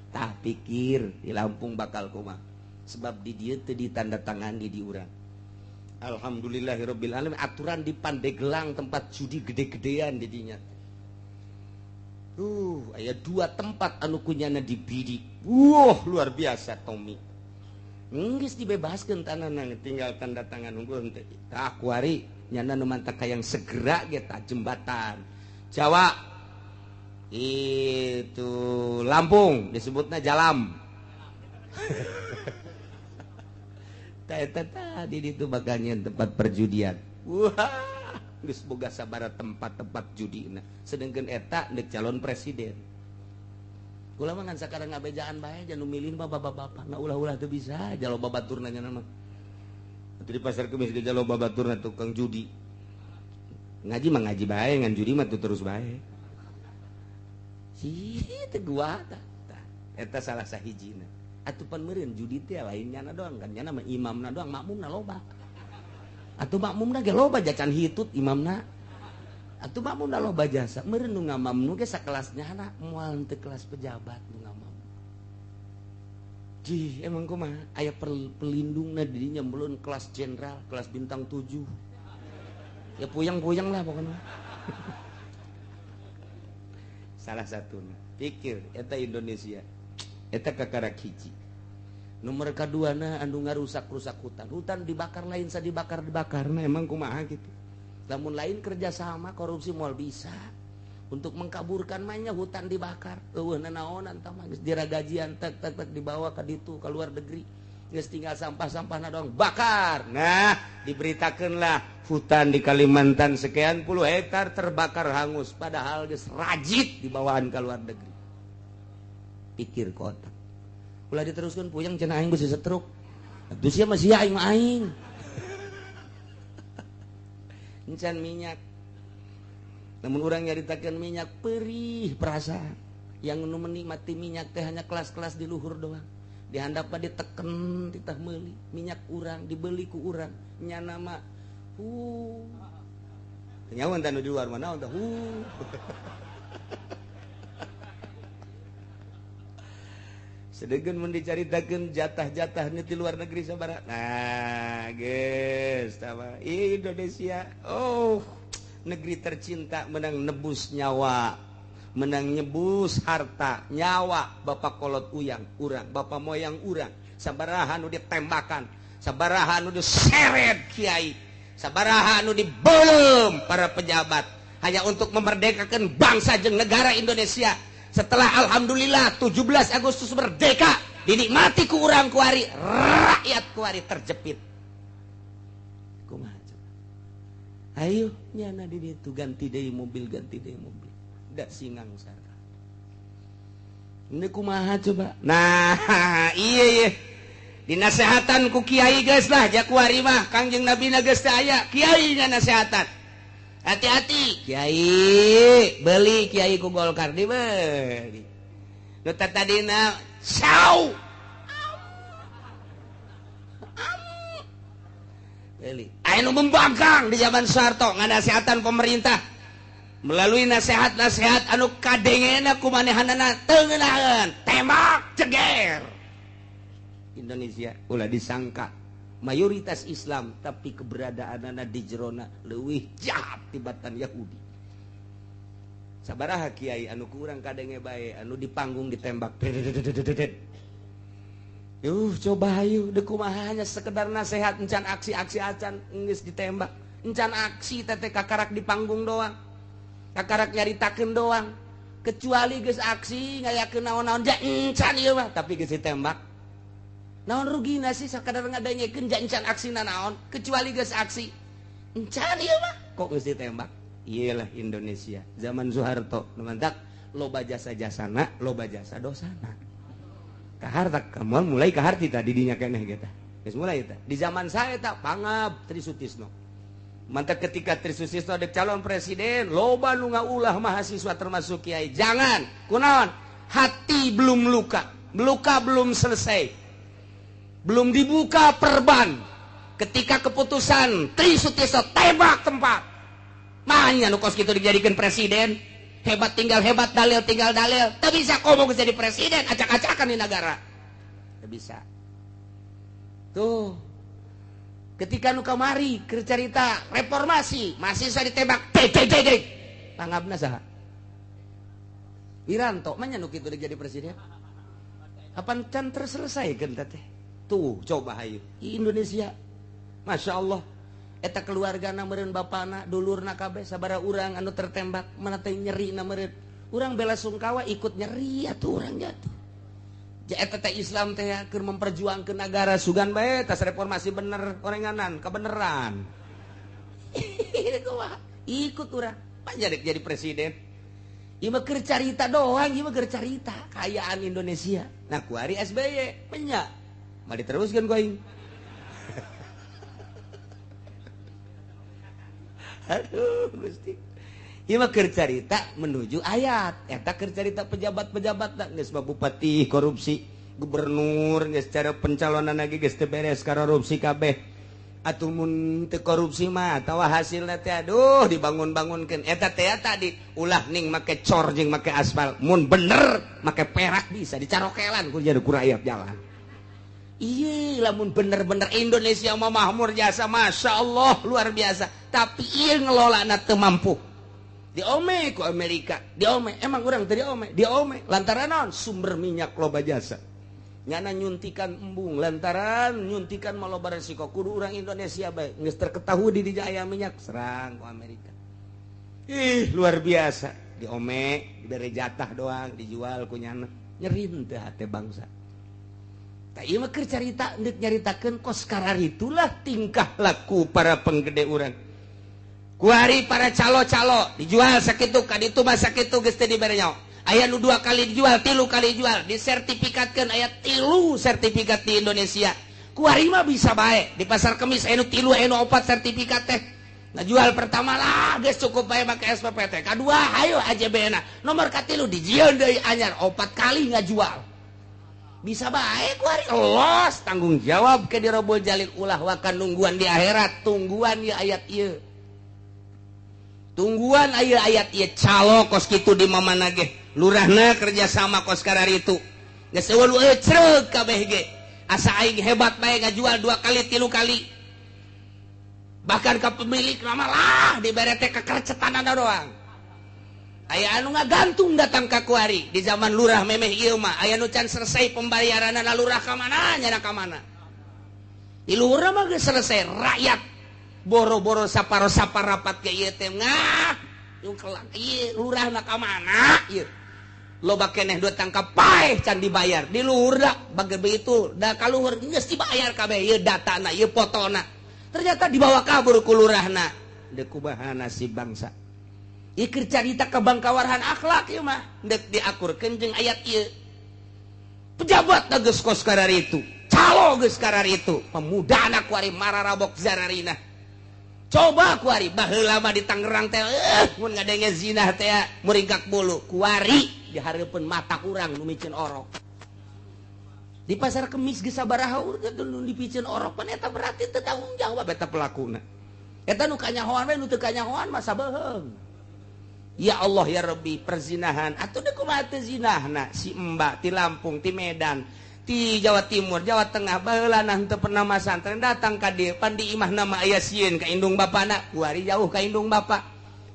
Tah pikir di Lampung bakal kumaha. Sebab di dieu teu ditandatangani di urang. Alhamdulillahirabbil alamin aturan di Pandeglang tempat judi gede-gedean di dinya. Aya dua tempat anu kunyana dibidik. Wah, luar biasa Tommy. Geus dibebaskeun tanahna tinggal tanda tangan unggul henteu. Tah kuari nyana nu mantak hayang segera ge tah jembatan. Jawa itu Lampung disebutna Jalam. Tah eta tadi ditu bakal nyeun tempat perjudian. Wah. Geus boga sabaraha tempat-tempat judina sedangkan eta deuk calon presiden. Kula mah ngan sakarang ngabejaan bae jan nu milih mah bapak-bapak. Nah ulah-ulah teu bisa jalo babaturna nya mah. Atuh di pasar kemis ge jalo babaturna tukang judi. Ngaji mah ngaji bae ngan judi mah teu terus bae. Sih teu gua tah. Eta salah sahijina. Atuh pan meureun judi teh lain nyana doang kan nyana mah imamna doang makmumna loba. Atuh makmumna ge loba jacan hitut imamna. Atuh makmumna loba jasa. Meureun nu ngamamnu ge sakelasnya na moal teu kelas pejabat nu ngamam. Jih, emang kumaha aya pelindungna di dinya melun kelas jenderal, kelas bintang 7. Ya puyeng-puyeng lah pokoknya. Salah satuna. Pikir eta Indonesia. Eta kakarak hiji. Nomor kaduana anu ngarusak-rusak hutan. Hutan dibakar lain sa dibakar-dibakar. Nah emang kumaha gitu. Lamun lain kerjasama korupsi moal bisa. Untuk mengkaburkan mah hutan dibakar. Eueuh nanaonan tah mah geus diragajian tek tek tek dibawa ka ditu ka luar negeri. Geus tinggal sampah-sampahna doang bakar. Nah, diberitakeunlah hutan di Kalimantan sekian puluh hektar terbakar hangus padahal geus rajit dibawaan ka luar negeri. Pikir kotak. Ulah diteruskan puyeng cenah aing geus setruk. Atuh sia mah sia aing mah aing. Encan minyak. Namun urang nyaritakeun minyak perih perasaan. Yang nu menikmati minyak teh hanya kelas-kelas di luhur doang. Di handap mah diteken titah meuli minyak urang dibeli ku urang nyana mah nyawan tanu di luar mana tah Sedegan mun dicaritakeun jatah-jatahnya di luar negeri sabaraha. Nah, geus tah Indonesia. Oh, negeri tercinta menang nebus nyawa, menang nyebus harta, nyawa bapak kolot uyang urang, bapak moyang urang, sabaraha nu ditembakan, sabaraha nu diseret kiai, sabaraha nu dibelem para pejabat hanya untuk memerdekakan bangsa jeung negara Indonesia. Setelah alhamdulillah 17 Agustus merdeka, dinikmati ku urang kuari, rakyat kuari terjepit. Kumaha coba? Ayo nyana di ditu ganti deui mobil, ganti deui mobil. Da singang sarta. Ini kumaha coba? Nah, iya iya. Dinasehatan ku kiai geus lah ja kuari mah Kangjeng Nabi na geus teu aya, kiai ngasehatan. Hati-hati kiai, beli kiai ku Golkar dibeli. Nu tadina sau. Beli. Aya nu membangkang di zaman Soeharto nganasehatan pemerintah melalui nasihat-nasihat anu kadengena ku manehanana teu ngeunaheun, tembak ceger. Indonesia ulah disangka mayoritas Islam tapi keberadaanana di jerona leuwih jahat tibatan Yahudi. Sabaraha kiai anu kurang kadenge bae anu di panggung ditembak. Yuh coba hayu deuk kumaha hanya sekedar nasihat encan aksi-aksi acan geus ditembak. Encan aksi teh kakarak di panggung doang. Kakarak nyaritakeun doang. Kecuali geus aksi ngayakeun naon-naon ja encan ieu mah tapi geus ditembak. Naon rugina sih sakadar ngadengekeun ja encan aksina naon kecuali geus aksi encan ieu mah kok geus ditembak. Iyalah Indonesia zaman Soeharto nu mantak loba jasa jasana loba jasa dosana. Kaharta kamu mulai kaharti tadi dinya keneh kita geus mulai eta di zaman saya tak pangab Tri Sutisno. Mantak ketika Tri Sutisno ada calon presiden loba nu ngaulah mahasiswa termasuk kiai jangan kunaon hati belum luka, luka belum selesai, belum dibuka perban. Ketika keputusan Tri Sutisno tembak tempat. Mahanya nu kos kitu dijadikan presiden. Hebat tinggal hebat, dalil tinggal dalil. Tak bisa komo jadi presiden, acak-acakan di negara. Tak bisa. Tuh. Ketika nu kamari keur carita reformasi, mahasiswa ditembak. Dek dek dek dek. Tanggapna saha? Wiranto mah nya nu kitu jadi presiden. Kapan can terselesaikan teh? Tuh coba hayu Indonesia. Masya Allah. Eta keluargana meureun bapana, dulurna kabeh sabaraha urang anu tertembak, mana teh nyerina meureun. Urang bela sungkawa ikut nyeri atuh urang jatuh. Ja eta teh Islam teh keur memperjuangkeun negara sugan bae tas reformasi bener orenganan kebeneran. Ikut urang panjang jadi presiden. Ieu mah keur carita doang, ieu mah keur carita kayaan Indonesia. Nah kuari SBY menya. Mah diteruskeun ku aing. Aduh Gusti. Ieu mah keur carita menuju ayat. Eta keur carita pejabat-pejabat da geus mah bupati korupsi, gubernur geus cara pencalonan lagi geus teu beres korupsi kabeh. Atuh mun teu korupsi mah atawa hasilna teh aduh dibangun-bangunkeun. Eta teh tadi ulah ning make cor jeung make aspal. Mun bener make perak bisa dicarokelan ku jadi ku rakyat jalan. Iya, lamun bener-bener Indonesia mah makmur jasa, masya Allah luar biasa. Tapi iya ngelola na teu mampu. Diome ku Amerika, diome. Emang urang teu diome, diome. Lantaran naon? Sumber minyak loba jasa. Nyana nyuntikan embung, lantaran nyuntikan mah loba resiko. Kudu urang Indonesia bae geus terketahui di dinya aya minyak, serang ku Amerika. Ih, luar biasa. Diome, dibere jatah doang, dijual ku nyana. Nyerin teh hate bangsa. Ieu mah keur carita deuk nyaritakeun kos kararitulah tingkah laku para penggede urang. Kuari para calo-calo dijual sakitu ka ditu mah sakitu geus teu dibere nyaho. Aya nu 2 kali dijual, 3 kali dijual, disertifikatkeun aya 3 sertifikat di Indonesia. Kuari mah bisa bae di pasar Kemis aya nu 3 aya nu 4 sertifikat teh. Ngajual pertama lah geus cukup bae make SPPT. Kadua hayo AJB na. Nomor katilu dijieun deui anyar 4 kali ngajual. Bisa bae ku ari los tanggung jawab ke dirobol jalil ulah wakan nungguan di akhirat, tungguan ya ayat ieu. Tungguan aya ayat ieu calo kos kitu di mamana ge. Lurahna kerja sama kos kararitu. Geus eueuh nu ecreug kabeh ge. Asa aing hebat bae ngajual 2 kali 3 kali. Bahkan ke pemilik lama lah dibere teh kekercetanana doang. Aya anu ngagantung datang ka kuari di zaman lurah memeh ieu mah aya nu can selesai pembayaranana lurah ka mana nyana ka mana. Di lurah mah geus selesai rakyat boro-boro saparo-saparapat ke ieu teh ngah yung kelak ieu lurahna ka mana ieu. Loba keneh dua tangkap paeh can dibayar di lurah bager begitu da kaluhur geus dibayar kabeh ieu datana ieu fotona. Ternyata dibawa kabur ku lurahna. Deuk kumaha nasib bangsa. Ieu keur carita kabangkawarhan akhlak ieu mah deuk diakurkeun jeung ayat ieu. Pejabat geus kos kararitu, calo geus kararitu, pemuda anak kuari mararabok zararina. Coba kuari baheula mah di Tangerang teh mun ngadenge zinah teh muringkak bulu kuari di hareupeun mata urang nu miceun orok. Di pasar Kemis geus sabaraha urang nu dipiceun orok pan eta berarti teu tanggung jawab eta pelakuna. Eta nu kanyahoan we nu teu kanyahoan mah sabeuheung. Ya Allah ya Rabbi perzinahan atuh deuk kumaha teu zinahna si Mbak ti Lampung ti Medan ti Jawa Timur Jawa Tengah baheula nah teu pernah masantren datang ka dieu pan di imahna mah aya sieun ka indung bapana kuari jauh ka indung bapa.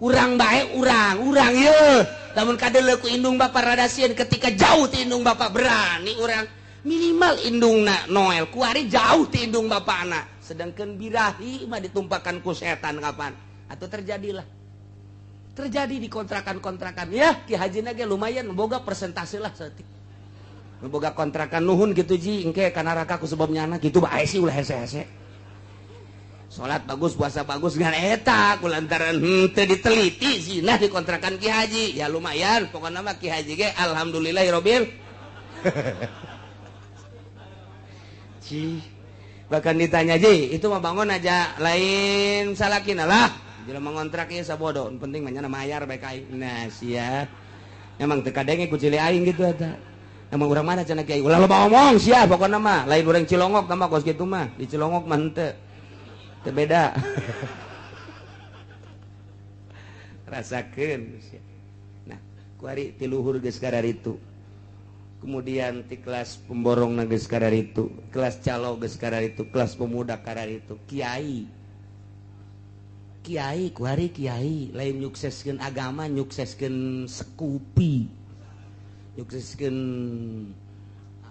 Urang bae urang yeuh lamun kadeuleu ku indung bapa rada sieun ketika jauh ti indung bapa berani urang minimal indungna Noel kuari jauh ti indung bapana sedangkan birahi mah ditumpakan ku setan kapan atau terjadilah terjadi di kontrakan-kontrakan ya Ki Haji ge lumayan boga persentase lah saeutik boga kontrakan nuhun gitu ji engke ka neraka ku sebab nyana gitu bae sih ulah hese-hese salat bagus puasa bagus ngan eta kulantaran henteu diteliti zina di kontrakan Ki Haji ya lumayan pokona mah Ki Haji ge alhamdulillahirabbil Ci bahkan ditanya ji itu mah bangun aja lain salakina lah jelema ngontrak ieu sabodo penting mah nya mayar bae ka aing nah sia emang teu kadenge ku cili aing gitu eta emang urang mana cenah kiai ulah loba omong sia pokona mah lain urang Cilongok mah kos kitu mah di Cilongok mah henteu teu beda rasakeun sia nah kuari ti luhur geus kararitu kemudian ti kelas pemborong na geus kararitu kelas calo geus kararitu kelas pemuda kararitu kiai kiai kuari kiai lain nyukseskeun agama nyukseskeun sekupi nyukseskeun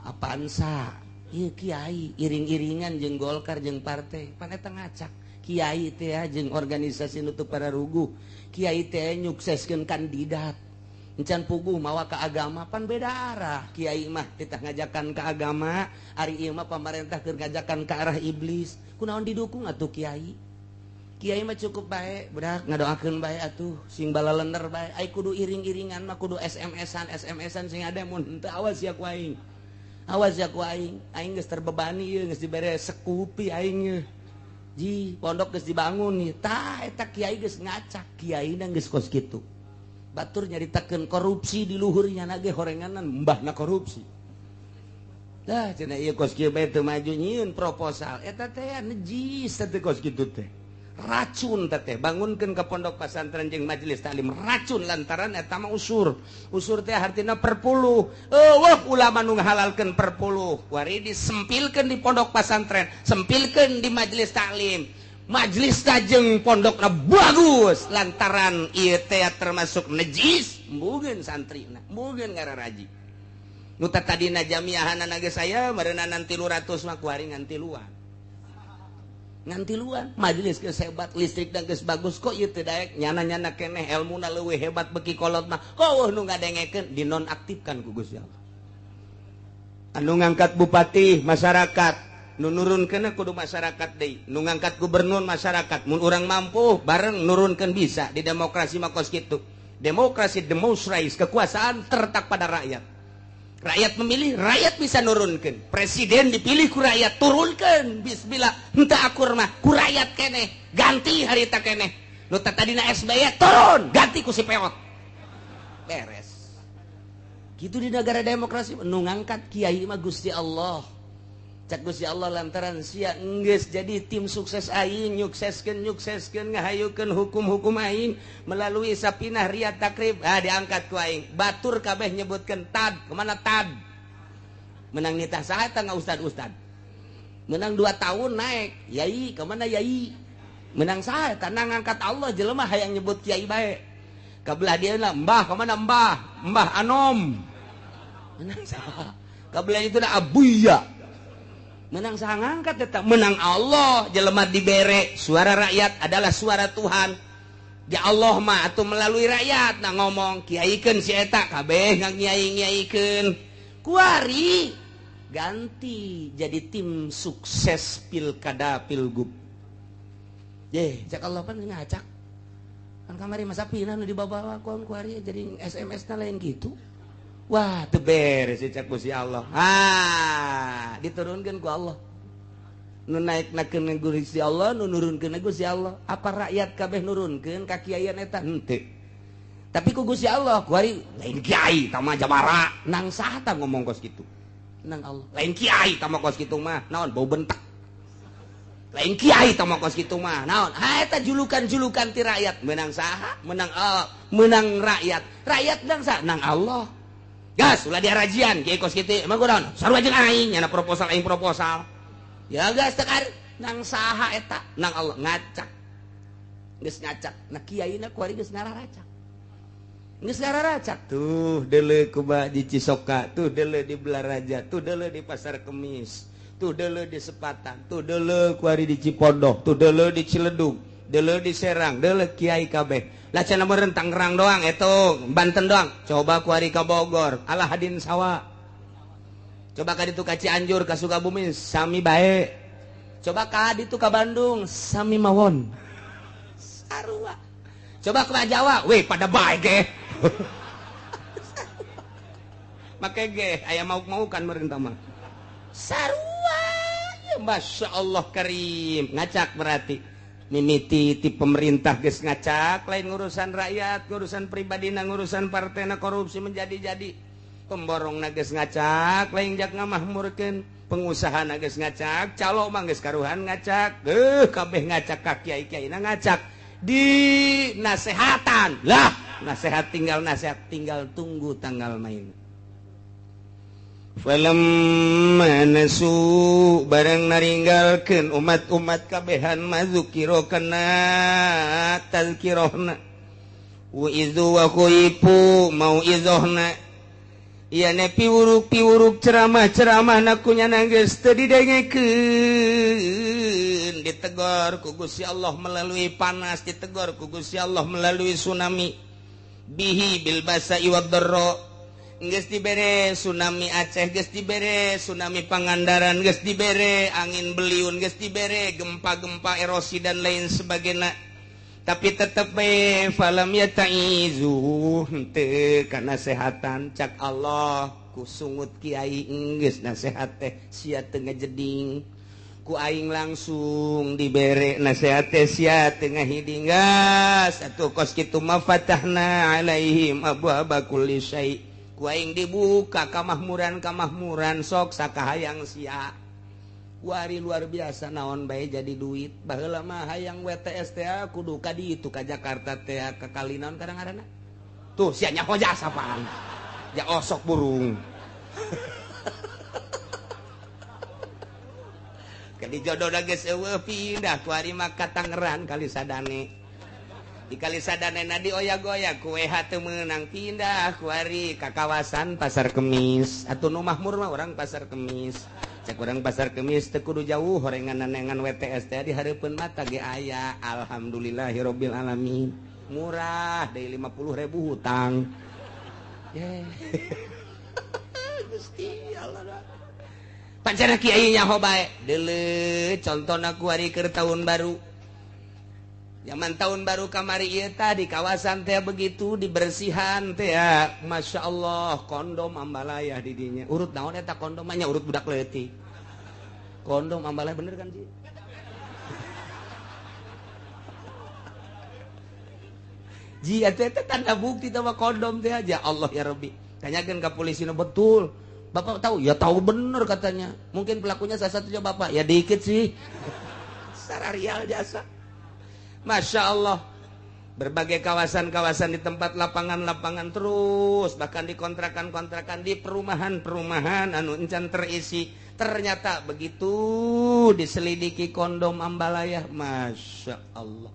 apansa ieu kiai iring-iringan jeung Golkar jeung partai pan eta ngacak kiai teh jeung organisasi nu teu pararuguh kiai teh nyukseskeun kandidat encan puguh mawa ke agama pan beda arah kiai mah titah ngajakan ke agama ari ieu mah pamarentah keur ngajakan ke arah iblis kunaon didukung atuh kiai kiai mah cukup bae budak ngadoakeun bae atuh sing balalener bae ai kudu iring-iringan mah kudu SMS-an SMS-an sing ada mun henteu awas ya ku aing awas ya ku aing aing geus terbebani ieu geus dibere sekupi aing ieu ji pondok geus dibangun ieu tah eta kiai geus ngacak kiaina geus kos kitu batur nyaritakeun korupsi di luhurnya nage horenganan mbahna korupsi dah cenah ieu kos kieu bae teu maju nyieun proposal eta teh najis teh kos kitu teh racun teh bangunkeun ka pondok pesantren jeung majelis taklim racun lantaran eta mah usur usur teh hartina perpuluh eueuh ulama nu ngahalalkeun perpuluh kuari disempilkeun di pondok pesantren sempilkeun di majelis taklim majelis jeung pondokna bagus lantaran ieu teh termasuk najis mbugeun santrina mbugeun ngararaji nu tadina jamiahanana geus aya meureunana 300 mah kuari ngan tiluan ngantiluan majelis geus hebat listrik dan geus bagus kok ieu teu daek nyana-nyana keneh elmuna leuwih hebat beki kolot mah kok nu ngadengekeun dinonaktifkan ku Gusti Allah anu ngangkat bupati masyarakat nu nurunkeun kudu masyarakat deui nu ngangkat gubernur masyarakat mun urang mampu bareng nurunkeun bisa di demokrasi mah kos kitu demokrasi demonstrais kekuasaan terletak pada rakyat. Rakyat memilih, rakyat bisa nurunkan. Presiden dipilih ku rakyat, turunkan. Bismillah, henteu akur mah ku rakyat keneh, ganti harita keneh. Nu tadina SBY turun, ganti ku si peot. Beres. Gitu di negara demokrasi nu ngangkat kiai mah Gusti Allah. Cak Gusti Allah lantaran sia enggeus jadi tim sukses aing, nyukseskeun nyukseskeun ngahayukeun hukum-hukum aing melalui Sapinah Riyad Takrib, ah diangkat ku aing. Batur kabeh nyebutkeun tad, kemana tad? Menang nitah saha eta ustad-ustad. Menang 2 tahun naik, yai kemana yai? Menang saha eta ngangkat Allah jelema hayang nyebut kiai bae. Kabelah dia lah, mbah kemana mbah? Mbah Anom. Menang saha? Kabelah itu dah abuya. Menang saha ngangkat tetap menang Allah jelema dibere suara rakyat adalah suara Tuhan. Ya Allah mah atau melalui rakyat nah ngomong kiaikeun si eta kabeh ngiai-ngiaikeun. Kuari ganti jadi tim sukses pilkada pilgub. Ye, cak Allah pan ngacak. Kan kamari masa pindah nu dibawa ku kuari jadi SMS na lain gitu. Wah, teu beres cak ku si Allah. Ah, diturunkeun ku Allah. Nu naiknakeun Gusti Allah, nu nurunkeun Gusti Allah. Apa rakyat kabeh nurunkeun ka kiaian eta? Henteu. Tapi ku Gusti Allah, kuari lain kiai tama jabara. Nang saha tah ngomong kos kitu? Nang Allah. Lain kiai tama kos kitu mah, naon bau bentak. Lain kiai tama kos kitu mah, naon? Ha eta julukan-julukan ti rakyat. Menang saha? Menang Allah, menang rakyat. Rakyat nang saha? Nang Allah. Gas, ulah diarajian, kiai kos kitu. Emang kunaon? Sarua jeung aing, nyana proposal aing proposal. Ya gas tekar nang saha eta? Nang Allah ngacak. Geus ngacak. Nah kiaina kuari geus ngararacak. Geus ngararacak. Tuh deuleu kuba di Cisoka, tuh deuleu di Belaraja, tuh deuleu di Pasar Kemis, tuh deuleu di Sepatan, tuh deuleu kuari di Cipondoh, tuh deuleu di Ciledug, deuleu di Serang, deuleu kiai kabeh. Lah cenah meureun Tangerang doang eta, Banten doang. Coba kuari ka Bogor, alah hadin sawa. Coba ka ditu ka Cianjur, ka Sukabumi sami bae. Coba ka ditu ka Bandung sami mawon. Sarua. Coba ka Jawa, weh pada bae ge. Make ge aya mauk-maukan meureun mah. Sarua. Ya Masya Allah karim. Ngacak berarti. Mimiti ti pemerintah geus ngacak lain ngurusan rakyat, ngurusan pribadina, ngurusan partena korupsi menjadi-jadi. Pemborong geus ngacak lain jak ngamahmurkeun, pengusaha geus ngacak, calo mah geus karuhan ngacak, kabeh ngacak ka kiai-kiaina ngacak. Di nasehatan. Lah, nasehat tinggal tunggu tanggal main. Falamma nasu barang naringgalkeun umat-umat kabehan mazukiro kana tazkirahna wa izu wa khuifu mau'izohna ieu ne piwuruk-piwuruk ceramah-ceramahna ku nyana geus teu didengekeun, ditegor ku Gusti Allah melalui panas, ditegor ku Gusti Allah melalui tsunami bihi bil basa'i wad dharra. Geus dibere tsunami Aceh, geus dibere tsunami Pangandaran, geus dibere angin beliun, geus dibere gempa-gempa erosi dan lain sebagainya. Tapi tetep bae falam yataizu henteu kana sehatan cak Allah ku sungut kiai geus nasehat teh sia teu ngajeding. Ku aing langsung dibere nasehat teh sia teu ngahiding. Gas atuh kos kitu mah fatahna alaihim abwaaba kulli syai. Ku aing dibuka kamahmuran-kamahmuran sok sakahayang sia. Wari luar biasa naon bae jadi duit. Baheula mah hayang WTS teh kudu ka ditu ka Jakarta teh ka kali naon kadang-kadang. Tuh sia nyaho jasa apaan. Ja osok burung. Kadi jodoh geus eueuh pindah ku ari mah ka Tangerang kali sadane. Di kali sadane na dioyak-oyak ku WH teu meunang pindah ku ari ka kawasan Pasar Kemis. Atuh nu mahmur mah urang Pasar Kemis. Cek urang Pasar Kemis teu kudu jauh horengan-nengan WTS teh di hareupeun mata ge aya. Alhamdulillahirabbil alamin. Murah deui 50.000 hutang. Ye. Gusti Allah. Pancana kiai nyaho bae. Deuleu contona ku ari keur taun baru. Zaman tahun baru kamari ieu tah di kawasan teh begitu dibersihan teh ya. Masya Allah kondom ambalayah di dinya. Urut naon eta kondom nya urut budak leutik. Kondom ambalayah bener kan sih? Ji eta teh tanda bukti tah kondom teh aja. Allah ya Rabbi. Tanyakeun ka polisi nu betul. Bapak tahu? Ya tahu bener katanya. Mungkin pelakunya salah satunya bapak. Ya dikit sih. Sararial jasa. Masya Allah, berbagai kawasan-kawasan di tempat lapangan-lapangan terus, bahkan di kontrakan-kontrakan, di perumahan-perumahan anu encan terisi. Ternyata begitu diselidiki kondom ambalayah, Masya Allah.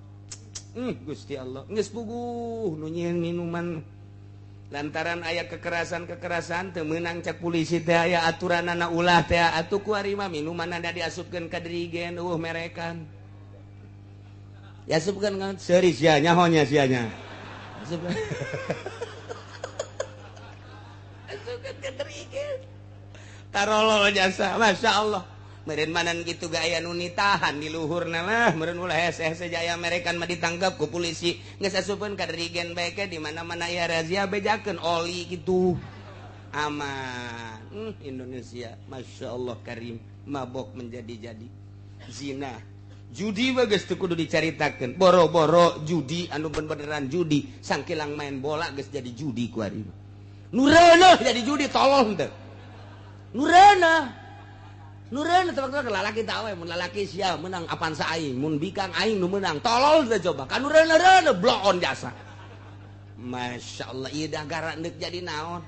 Gusti Allah, geus puguh nu nyieun minuman. Lantaran aya kekerasan-kekerasan teu meunang cek polisi teh aya aturanana ulah teh atuh ku ari mah minumanana diasupkeun ka dirigen eueuh merekan. Ya bukan kan seri sia nyahonya sianya. Asupkeun ka dirigen. Tarolol jasa, Masya Allah. Meureun manan kitu ge aya nu nitahan di luhurna lah, meureun ulah hese-hese jaya merekan mah ditangkap ku polisi. Geus asupkeun ka dirigen bae ke di mana-mana aya razia bejakeun oli kitu. Aman. Indonesia, Masya Allah karim, mabok menjadi-jadi. Zina. Judi bagus tuh kudu dicaritakeun. Boro-boro judi anu beneran judi, sangkilang main bola geus jadi judi ku ari. Nu reuneuh jadi judi tolong teu. Nu reuneuh. Nu reuneuh tebak-tebak lalaki tah we mun lalaki sia meunang apan sa aing, mun bikang aing nu meunang. Tolol teu coba. Ka nu reuneuh-reuneuh bloon jasa. Masya Allah ieu dagara deuk jadi naon.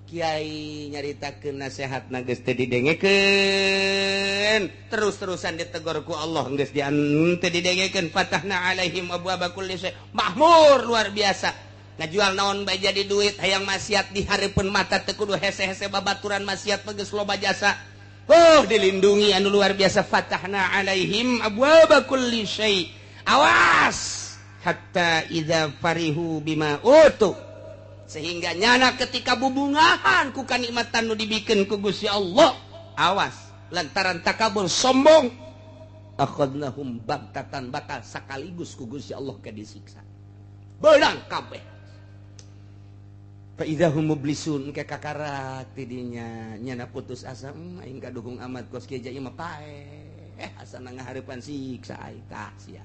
Kiai nyaritakeun nasehatna geus teu didengekeun, terus-terusan ditegor ku Allah geus teu didengekeun. Fatahna alaihim abwaaba kulli syai. Mahmur luar biasa. Ngajual naon bae jadi duit, hayang maksiat di hareupeun mata teu kudu hese-hese babaturan maksiat mah geus loba jasa. Oh, dilindungi anu luar biasa. Fatahna alaihim abwaaba kulli syai. Awas hatta idza farihu bima utu. Sehingga nyana ketika bubungahan ku kanikmatan nu dibikeun ku Gusti Allah, awas lantaran takabur sombong, akhadnahum bagtatan bakal sakaligus ku Gusti Allah ke disiksa. Beunang kabeh. Fa idzahum mublisun ke kakarak tidinya nyana putus asa, aing kadukung amat kos kieu mah paeh, asana ngahareupan siksa aing tah sia.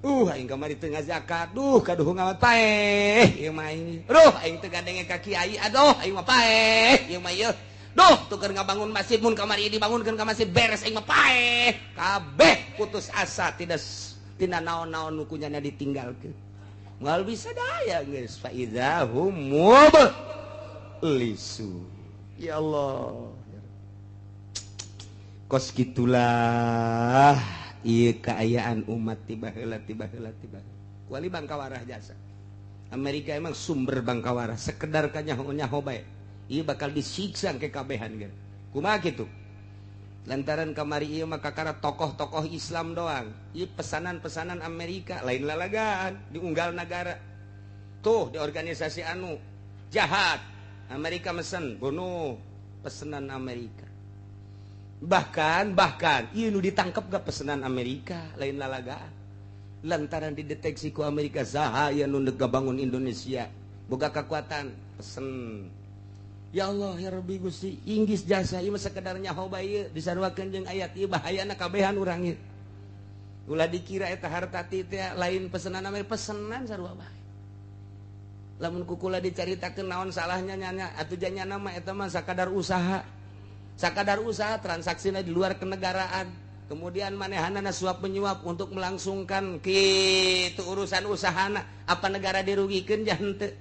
Aing kamari teu ngazakat, duh kaduhung amat paeh ieu mah aing. Duh aing teu gadenge ka kiai, aduh aing mah paeh ieu mah ieu. Duh tuker ngabangun masjid mun kamari dibangunkeun ka masjid beres aing mah paeh. Kabeh putus asa tidak tina naon-naon nu kunyana ditinggalkeun. Moal bisa daya geus fa idzahum mublisu. Ya Allah. Kos kitulah ieu kaayaan umat tiba heula tiba heula tiba. Kuali bangkawarah jasa. Amerika emang sumber bangkawarah, sekedar kanyaho-nyaho bae. Ieu bakal disiksa ke kabehan ge. Kumaha kitu? Lantaran kamari ieu mah kakara tokoh-tokoh Islam doang. Ieu pesanan-pesanan Amerika lain lalagaan diunggal nagara. Tuh di organisasi anu jahat. Amerika mesen bunuh pesanan Amerika. Bahkan ieu nu ditangkep gak pesanan Amerika lain lalagaan. Lantaran dideteksi ku Amerika saha ieu nu ngabangun Indonesia boga kekuatan pesen. Ya Allah ya Rabbi Gusti Inggris jasa ieu mah sakedar nyaho bae ieu disaruakeun jeung ayat ieu bahayana kabehan urang ieu. Ulah dikira eta harta teh lain pesanan Amerika, pesenan sarua bae. Lamun kukula dicaritakeun naon salahnya nyanya atuh janyana mah eta mah sakadar usaha. Sakadar usaha transaksina di luar kenegaraan, kemudian manehanana suap menyuap untuk melangsungkan kitu urusan usahana, apa negara dirugikeun jah henteu.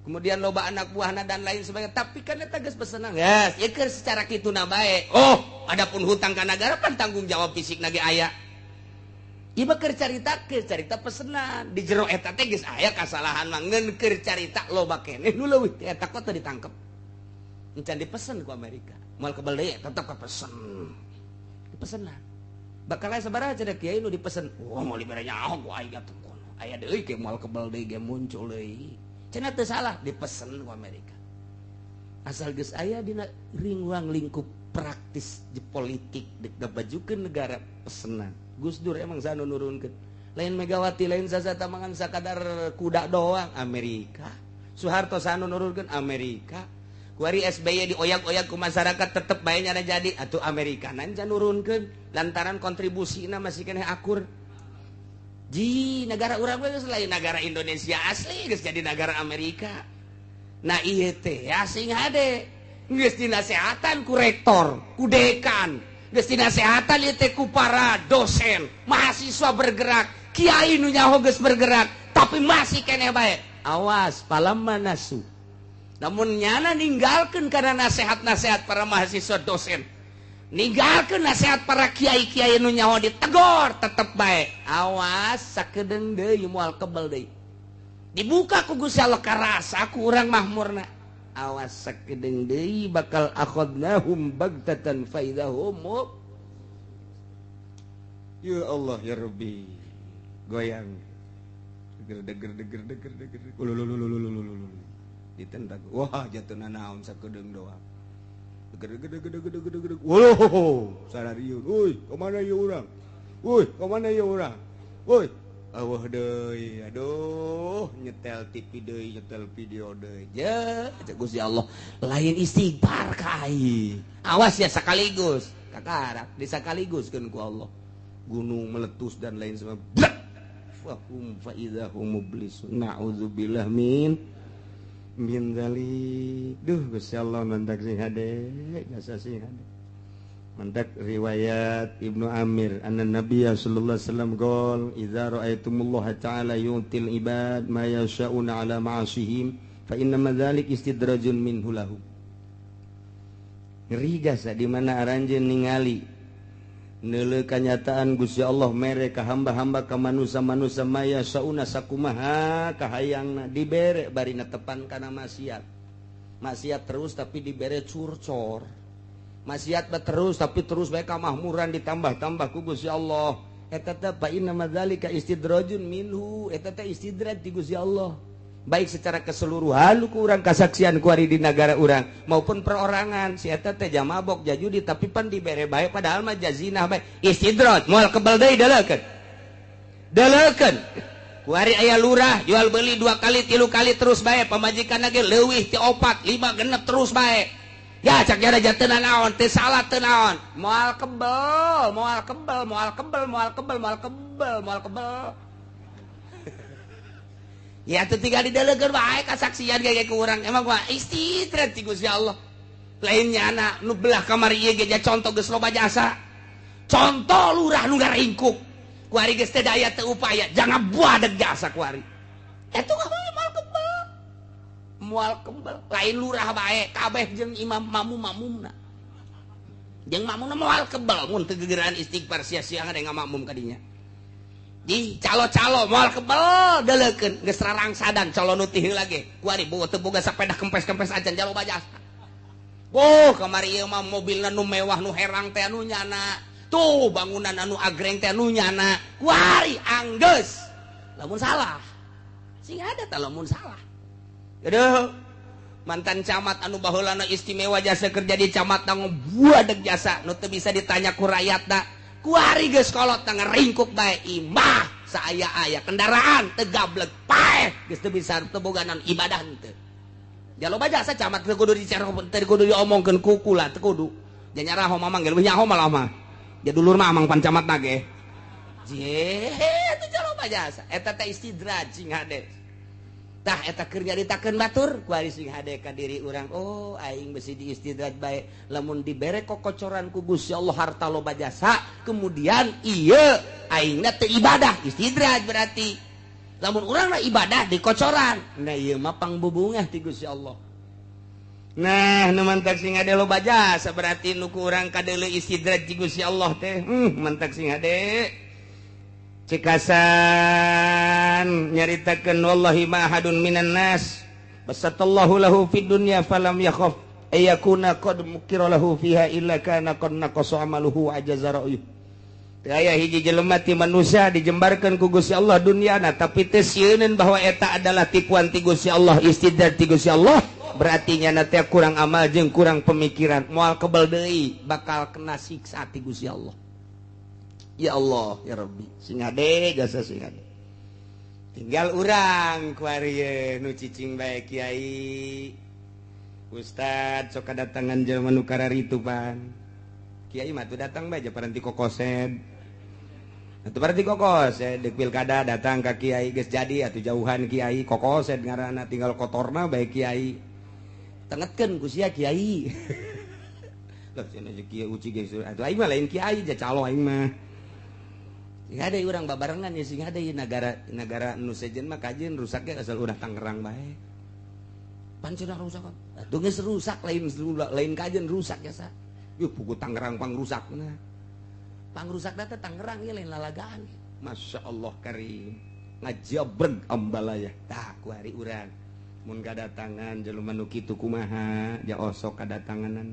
Kemudian loba anak buahna dan lain sebagainya, tapi kan eta geus pesenan. Geus, ieu keur secara kituna bae. Oh, adapun hutang ka nagara pan tanggung jawab fisikna ge aya. Ieu mah keur carita pesenan. Di jero eta teh geus aya kasalahan mah ngeun keur carita loba keneh nu leuwih ti eta kok teu ditangkep. Encan dipesen ku Amerika. Moal kebel deui tetep kapesen. Dipesenna. Bakal aya sabaraha cenah kiai nu dipesen. Wah, moal dibere nyaho ku aing atuh kono. Aya deui ke moal kebel deui ge muncul deui. Cenah teu salah dipesen ku Amerika. Asal geus aya dina ringwang lingkup praktis di politik dek ngabajukeun negara pesenan. Gus Dur emang saha nu nurunkeun? Lain Megawati, lain saha, tamangan sakadar kuda doang, Amerika. Soeharto saha nu nurunkeun? Amerika. Kuari SBY dioyak-oyak ku masyarakat tetep bae nyana jadi atuh, Amerika nanja nurunkeun lantaran kontribusina masih keneh akur. Ji negara urang geus lain negara Indonesia asli, geus jadi negara Amerika. Nah, ieu teh ya sing hade geus dinasehatan ku rektor, ku dekan, geus dinasehatan ieu teh ku para dosen, mahasiswa bergerak, kiai nu nyaho geus bergerak, tapi masih keneh bae. Awas, falamma nasu. Namun nyana ninggalkan karena nasihat-nasihat para mahasiswa, dosen, ninggalkan nasihat para kiai-kiai nu nyaho ditegor tetep bae, awas, sakedeung deui moal kebel deui dibuka ku Gusti Allah karasa ku urang mahmurna. Awas, sakedeung deui bakal akhadnahum bagtatan faidahum. Ya Allah ya Rabbi, goyang, deger deger deger deger deger, ulululululululu, ditentak, wah, jatuh naon sakedeung doang, deger deger deger deger deger deger, wow, sarariun, woi, kemana ya urang, woi, kemana ya urang, woi, awah deui, aduh, nyetel TV deui, nyetel video deui, ya cek Gusti Allah lain istighfar ka aing, awas ya, sekaligus kakarak di sekaligus kan ku Allah gunung meletus dan lain sebagainya, fahum faidahum mublisun, na'udzubillah min min dzalik. Duh, Gusti Allah, mantak sing hade jasa, sing hade. Mantak riwayat Ibnu Amir anna Nabiy sallallahu alaihi wasallam qol idza ra'aitumullah ta'ala yu'til ibad ma yasha'una ala ma'asihim fa inna dzalik istidrajun minhu lahu. Ngeri jasa di mana aranjeun ningali neuleuh kanyataan Gusti Allah mere ka hamba-hamba, ka manusia-manusia maya sauna sakumaha kahayangna dibere, bari netepan kana maksiat. Maksiat terus tapi dibere curcor. Maksiat terus tapi terus bae kamahmuran ditambah-tambah ku Gusti Allah. Eta teh fa inna madzalika istidrajun minhu, eta teh istidraj di Gusti Allah. Baik secara keseluruhan ku urang kasaksian kuari di negara urang maupun perorangan, si eta teh mabok, jajudi, tapi pan dibere bae, padahal mah jazina bae, istidraj, moal kebal deui, deleukeun deleukeun. Kuari aya lurah jual beli dua kali, tilu kali terus bae, pamajikan lagi leuwih ti opat, lima, genep terus bae, ya cak jara jatena naon, teu salah, teu naon, moal kebel, moal kebel, moal kebel, moal kebel, moal kebel, moal kebel. Ya teu tinggal didelekeun bae kasaksian ge ku urang, emang mah istidraj ti Gusti Allah. Lainnya anak nu belah kamar ieu ge contoh geus loba jasa, contoh lurah nu ngaringkuk kuari geus teu daya teu upaya, jangan buadeg jasa kuari eta moal kebel, moal kebel. Lain lurah bae, kabeh jeung imam mamu, mamumna jeung mamumna moal kebel mun teu gegeran istighfar, sia-sia ada ngamakmum kadinya. Di calo-calo moal kebel, deleukeun geus rarangsadan calo nu ti heula ge kuari boga teu boga sepeda kempes-kempes acan, jalo jasa. Oh, kamari ieu mah mobilna nu mewah, nu herang teh anu nyana tuh, bangunan anu agreng teh anu nyana kuari, anggeus lamun salah sing ada tah, lamun salah. Aduh, mantan camat anu baheulana istimewa jasa kerja di camat buadeg jasa nu teu bisa ditanya ku rakyatna, kuari geus kolot ngaringkuk bae, imah saaya-aya, kendaraan teu gablek, paeh geus teu bisa, teu boga naon, ibadah henteu. Ya loba jasa camat, teu kudu dicara, teu kudu diomongkeun ku kula, teu kudu. Ja nyaraho mamang ge leuwih nyaho malah mah. Ja dulur mah amang pan camat na ge. Je, teu loba jasa. Eta teh istidraj, sing hade. Tah, eta keur nyaritakeun batur kuari, sing hade ka diri urang. Oh, aing besi diistidraj bae lamun dibere kokocoran ku Gusti Allah harta loba jasa, kemudian ieu aingna teu ibadah, istidraj berarti. Lamun urang lah ibadah dikocoran, nah ieu mah pangbubungah ti Gusti Allah. Nah, nu mantak sing hade loba jasa berarti nu ku urang kadeuleu istidraj ti Gusti Allah teh. Mantak sing hade. Cikasan nyaritakeun wallahi ma ahadun minan nas basatallahu lahu fid dunya falam yakhaf ayakuna qad mukira lahu fiha illa kana qad naqasa amaluhu ajaza ra'yuh. Teu aya hiji jelema ti manusia dijembarkeun ku Gusti Allah dunyana tapi teu sieuneun bahwa eta adalah tipuan ti Gusti Allah, istidraj ti Gusti Allah, berarti nyana teh kurang amal jeung kurang pemikiran, moal kebel deui bakal kena siksa ti Gusti Allah. Ya Allah ya Rabbi, sing hade jasa sing hade. Tinggal urang kuari nu cicing bae kiai. Ustad sok kadatangan jelema nu kararitu pan. Kiai mah tuh datang bae paranti kokosed. Atuh paranti kokosed deuk pilkada datang ka kiai geus jadi atuh jauhan kiai kokosed ngaranna tinggal kotorna bae kiai. Tengetkeun ku sia kiai. Lah cenah kiai uci geus atuh aing mah lain kiai ja calo aing mah. Sing hade urang babarengan ya sing hade negara negara nu sejen mah kajeun rusaknya asal urang Tangerang bae. Pan cenah rusak. Atuh geus rusak lain lain kajeun rusak ya sa. Yuh pugu Tangerang pangrusakna. Pangrusakna teh Tangerang ieu lain lalagaan. Masya Allah karim. Ngajabreg ambalaya. Tah ku hari urang mun kadatangan jelema nu kitu kumaha ja osok kadatanganan.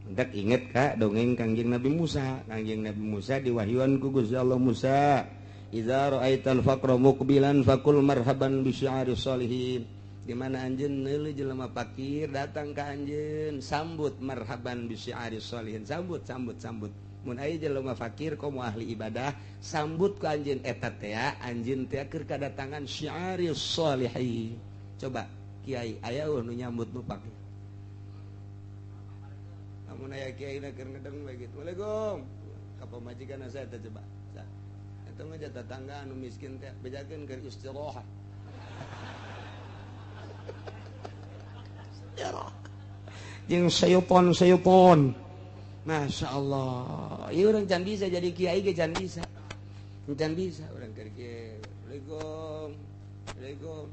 Entek inget ka dongeng Kangjeng Nabi Musa. Kangjeng Nabi Musa diwahyuan ku Gusti Allah, Musa, idza ra'aital faqra muqbilan faqul marhaban bi syi'ari sholihin. Di mana anjeun neuleuh jelema fakir datang ka anjeun, sambut marhaban bi syi'ari sholihin, sambut sambut sambut. Mun aya jelema fakir komo ahli ibadah, sambut ku anjeun eta teh, anjeun teh keur kadatangan syi'ari sholihin. Coba kiai aya nu nyambut nu fakir? Lamun aya kiai na keur ngedeng bae kitu. Waalaikum. Ka pamajikan saya teh coba. Eta mah tetangga anu miskin teh bejakeun keur istirahat. Jeung sayupon-sayupon. Masya Allah. Ieu urang can bisa jadi kiai ge can bisa. Can bisa urang keur kieu. Waalaikum. Waalaikum.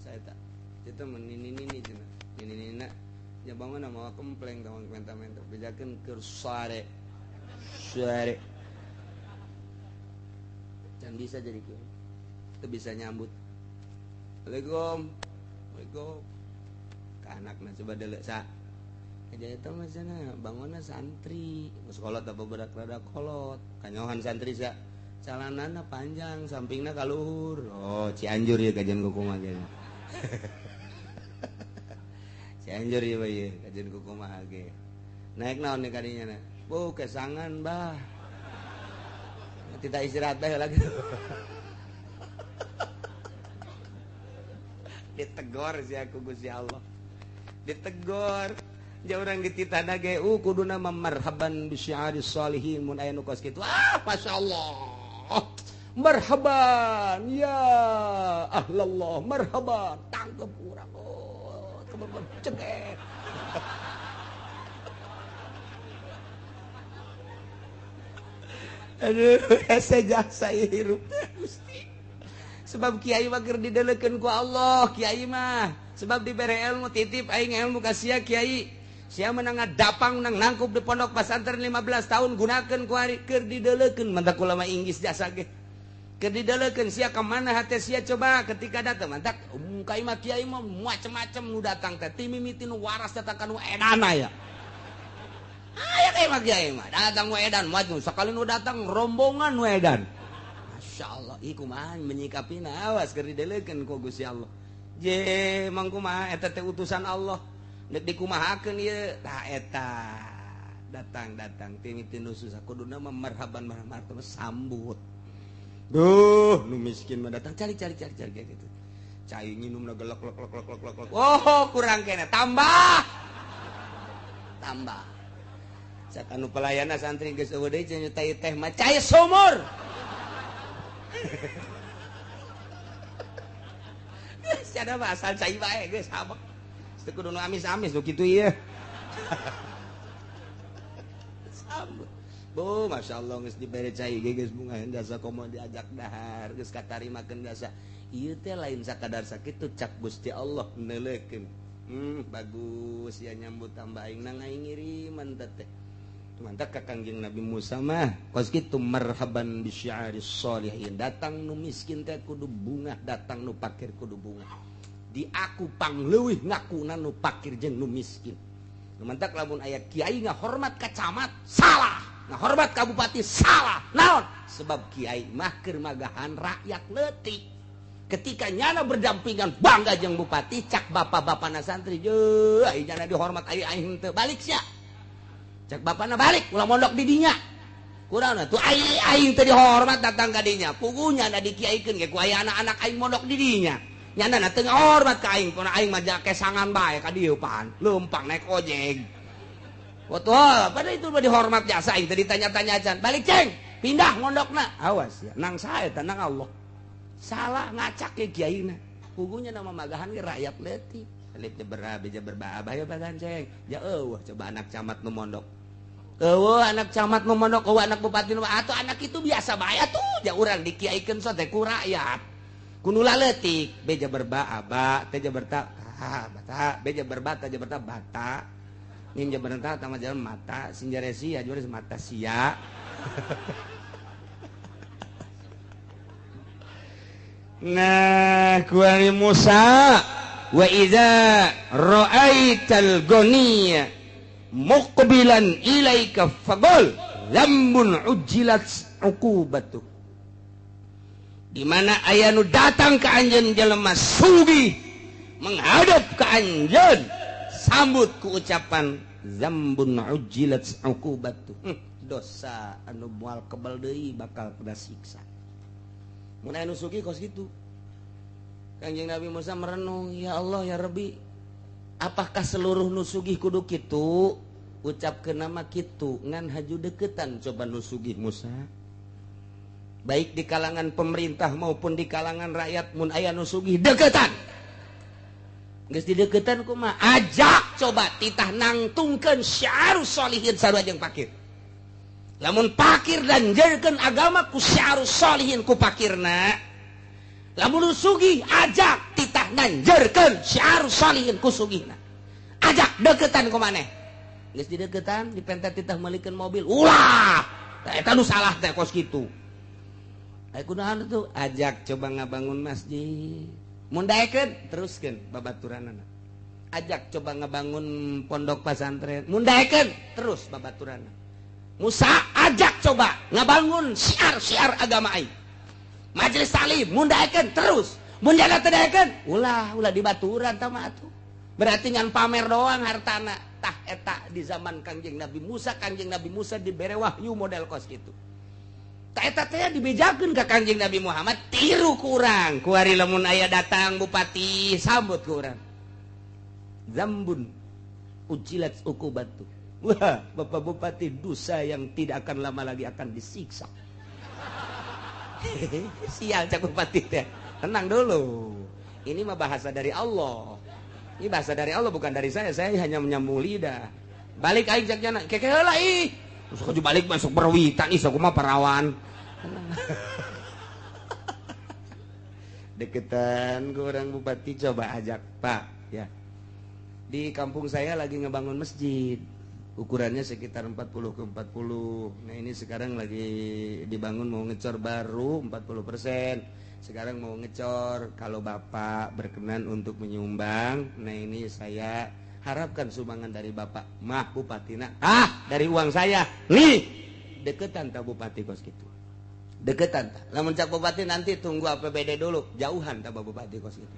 Saya tak. Itu mah nini-nini cenah. Nini-nina nya bangun mawa kempleng tawang menta-menta bejakeun keur sare. Sare. Can bisa jadi kiai. Teu bisa nyambut. Waalaikum. Waalaikum. Ka anakna coba deuleu sa. Aja eta mah cenah bangunna santri. Geus kolot apa budak rada kolot. Kanyohan santri sa. Calanana panjang, sampingna ka luhur. Oh, Cianjur ieu kajian kumaha ge. Cianjur ieu bae kajian kumaha ge. Naik naon nih kadinya na? Bu, kesangan bah. Tidak istirahat bae lagi. Ditegor si aku Gusti Allah. Ditegor. Ja urang dititah ge kuduna marhaban bi syi'ari sholihin mun aya nu kos kitu. Ah, masyaallah. Marhaban ya ahlallah, marhaban. Tangkep urang. Oh, kebun cengek. Aduh, hese jasa hirup teh Gusti. Sebab kiai mah keur didelekeun ku Allah, kiai mah. Sebab dibere ilmu titip aing ilmu ka sia kiai. Sia menang ngadapang menang nangkup di pondok pesantren 15 tahun gunakeun ku ari keur didelekeun mantak ulama Inggris jasa ge. Keur didelekeun sia ka mana hate sia coba ketika datang mantak kai mah kiai mah macem-macem nu datang teh ti mimiti nu waras datang ka nu edana ya. Aya kai mah kiai mah datang nu edan maju sakali nu datang rombongan nu edan. Masya Allah, ih kumaha menyikapina awas keur didelekeun ku Gusti Allah. Je mang kumaha eta teh utusan Allah. Nek dikumahakeun ieu tah eta datang-datang ti nu susah kuduna mah marhaban marhaban sambut. Duh, nu miskin mah datang cari cari cari cari kayak gitu. Cai nginumna gelek lek lek lek lek lek. Oh, kurang kene tambah. Tambah. Cak anu pelayana santri geus eueuh deui cenah teh mah cai sumur. Geus ada mah asal cai bae geus habek. Teu kudu nu amis-amis nu kitu ieu. Sambut. Bu, masyaallah geus dibere cai ge geus bungaheun jasa komo diajak dahar, geus katarimakeun jasa. Ieu teh lain sakadar sakitu cak Gusti Allah neuleukeun. Bagus ya nyambut tambah aing nang aing ngiriman teh. Mantap ka Kangjeng Nabi Musa mah kos kitu marhaban bi syi'ari sholihin. Datang nu miskin teh kudu bungah, datang nu fakir kudu bungah. Di aku pangleuwih ngakuna nu fakir jeung nu miskin. Nu mantak lamun aya kiai ngahormat ka camat salah, ngahormat ka bupati salah. Naon? Sebab kiai mah keur magahan rakyat leutik. Ketika nyana berdampingan bangga jeung bupati, cak bapak-bapana santri jeuh ai nyana dihormat ai aing teu balik sia. Cak bapana balik ulah mondok di dinya. Kurang tuh aing aing teu dihormat datang ka dinya. Pugunya da dikiaikeun ge ku aya anak-anak aing mondok di dinya. Nyana teu ngahormat ka aing, pona aing mah kesangan bae ka dieu pan. Leumpang naik ojek. Wah, pada itu mah dihormat jasa aing teu ditanya-tanya acan. Balik ceng, pindah mondokna. Awas ya, nang sae eta nang Allah. Salah ngacak ke kiaina. Pugunya nama magahan ge rakyat leutik. Alif jeber be jeber ba abah ya bagan ceng. Ya eueuh coba anak camat nu mondok. Eueuh anak camat nu mondok, eueuh anak bupati nu atuh anak itu biasa bae atuh. Ja urang dikiaikeun sote ku rakyat. Kuno laletik B jabar ba aba T jabar ta ta bata B jabar ba ta jabar ta bata mim jabar ta tama jalan mata sin jaresi ya juaris mata sia. Nah kuari Musa wa idza ra'aital ghaniya muqbilan ilaika faqul lambun ujilat uqubatu. Di mana aya nu datang ke anjeun jelema sugih menghadap ke anjeun sambut ku ucapan zambun ujilat uqubatu. Dosa anu moal kebal deui bakal kena siksa. Mun aya nu sugih kos kitu. Kanjeng Nabi Musa merenung, ya Allah ya Rabbi, apakah seluruh nu sugih kudu kitu? Ucapkeun nama kitu ngan haju deketan coba nu sugih Musa. Baik di kalangan pemerintah maupun di kalangan rakyat mun aya nu sugih deketan. Geus dideketan kumaha? Ajak coba titah nangtungkeun syiarus sholihin sarua jeung pakir. Lamun pakir dan jerkeun agama ku syiarus sholihin ku pakirna. Lamun nu sugih ajak titah nanjerkeun syiarus sholihin ku sugihna. Ajak deketan ku maneh. Geus dideketan dipenta titah meulikeun mobil. Ulah! Tah eta nu salah teh kos kitu. Ayo kunaon tuh ajak coba ngabangun masjid. Mun daekeun teruskeun babaturanana. Ajak coba ngabangun pondok pesantren. Mun daekeun terus babaturanana. Musa ajak coba ngabangun syiar-syiar agama aing. Majelis taklim mun daekeun terus. Mun jana teu daekeun ulah ulah dibaturan tah mah atuh. Berarti ngan pamer doang hartana. Tah eta di zaman Kangjeng Nabi Musa, Kangjeng Nabi Musa dibere wahyu model kos kitu. Eta teh dibejakeun ka Kangjeng Nabi Muhammad tiru kurang kuari lamun aya datang bupati sambut ku urang zambun ujilat uqubatu. Wah, bapak bupati dosa yang tidak akan lama lagi akan disiksa. Sial cak bupati teh. Tenang dulu, ini mah bahasa dari Allah, ini bahasa dari Allah bukan dari saya hanya menyambung lidah. Balik aing cak jana keke heula ih. Terus balik masuk berwitan ih sok mah parawan. Deketan ke orang bupati coba ajak, Pak, ya. Di kampung saya lagi ngebangun masjid. Ukurannya sekitar 40 ke 40. Nah, ini sekarang lagi dibangun mau ngecor baru 40%. Sekarang mau ngecor, kalau Bapak berkenan untuk menyumbang, nah ini saya harapkan sumbangan dari Bapak mah bupatina. Ah, dari uang saya. Nih, deketan ta bupati kos kitu. Deketan ta. Lamun cak bupati nanti tunggu APBD dulu, jauhan ta bupati kos kitu.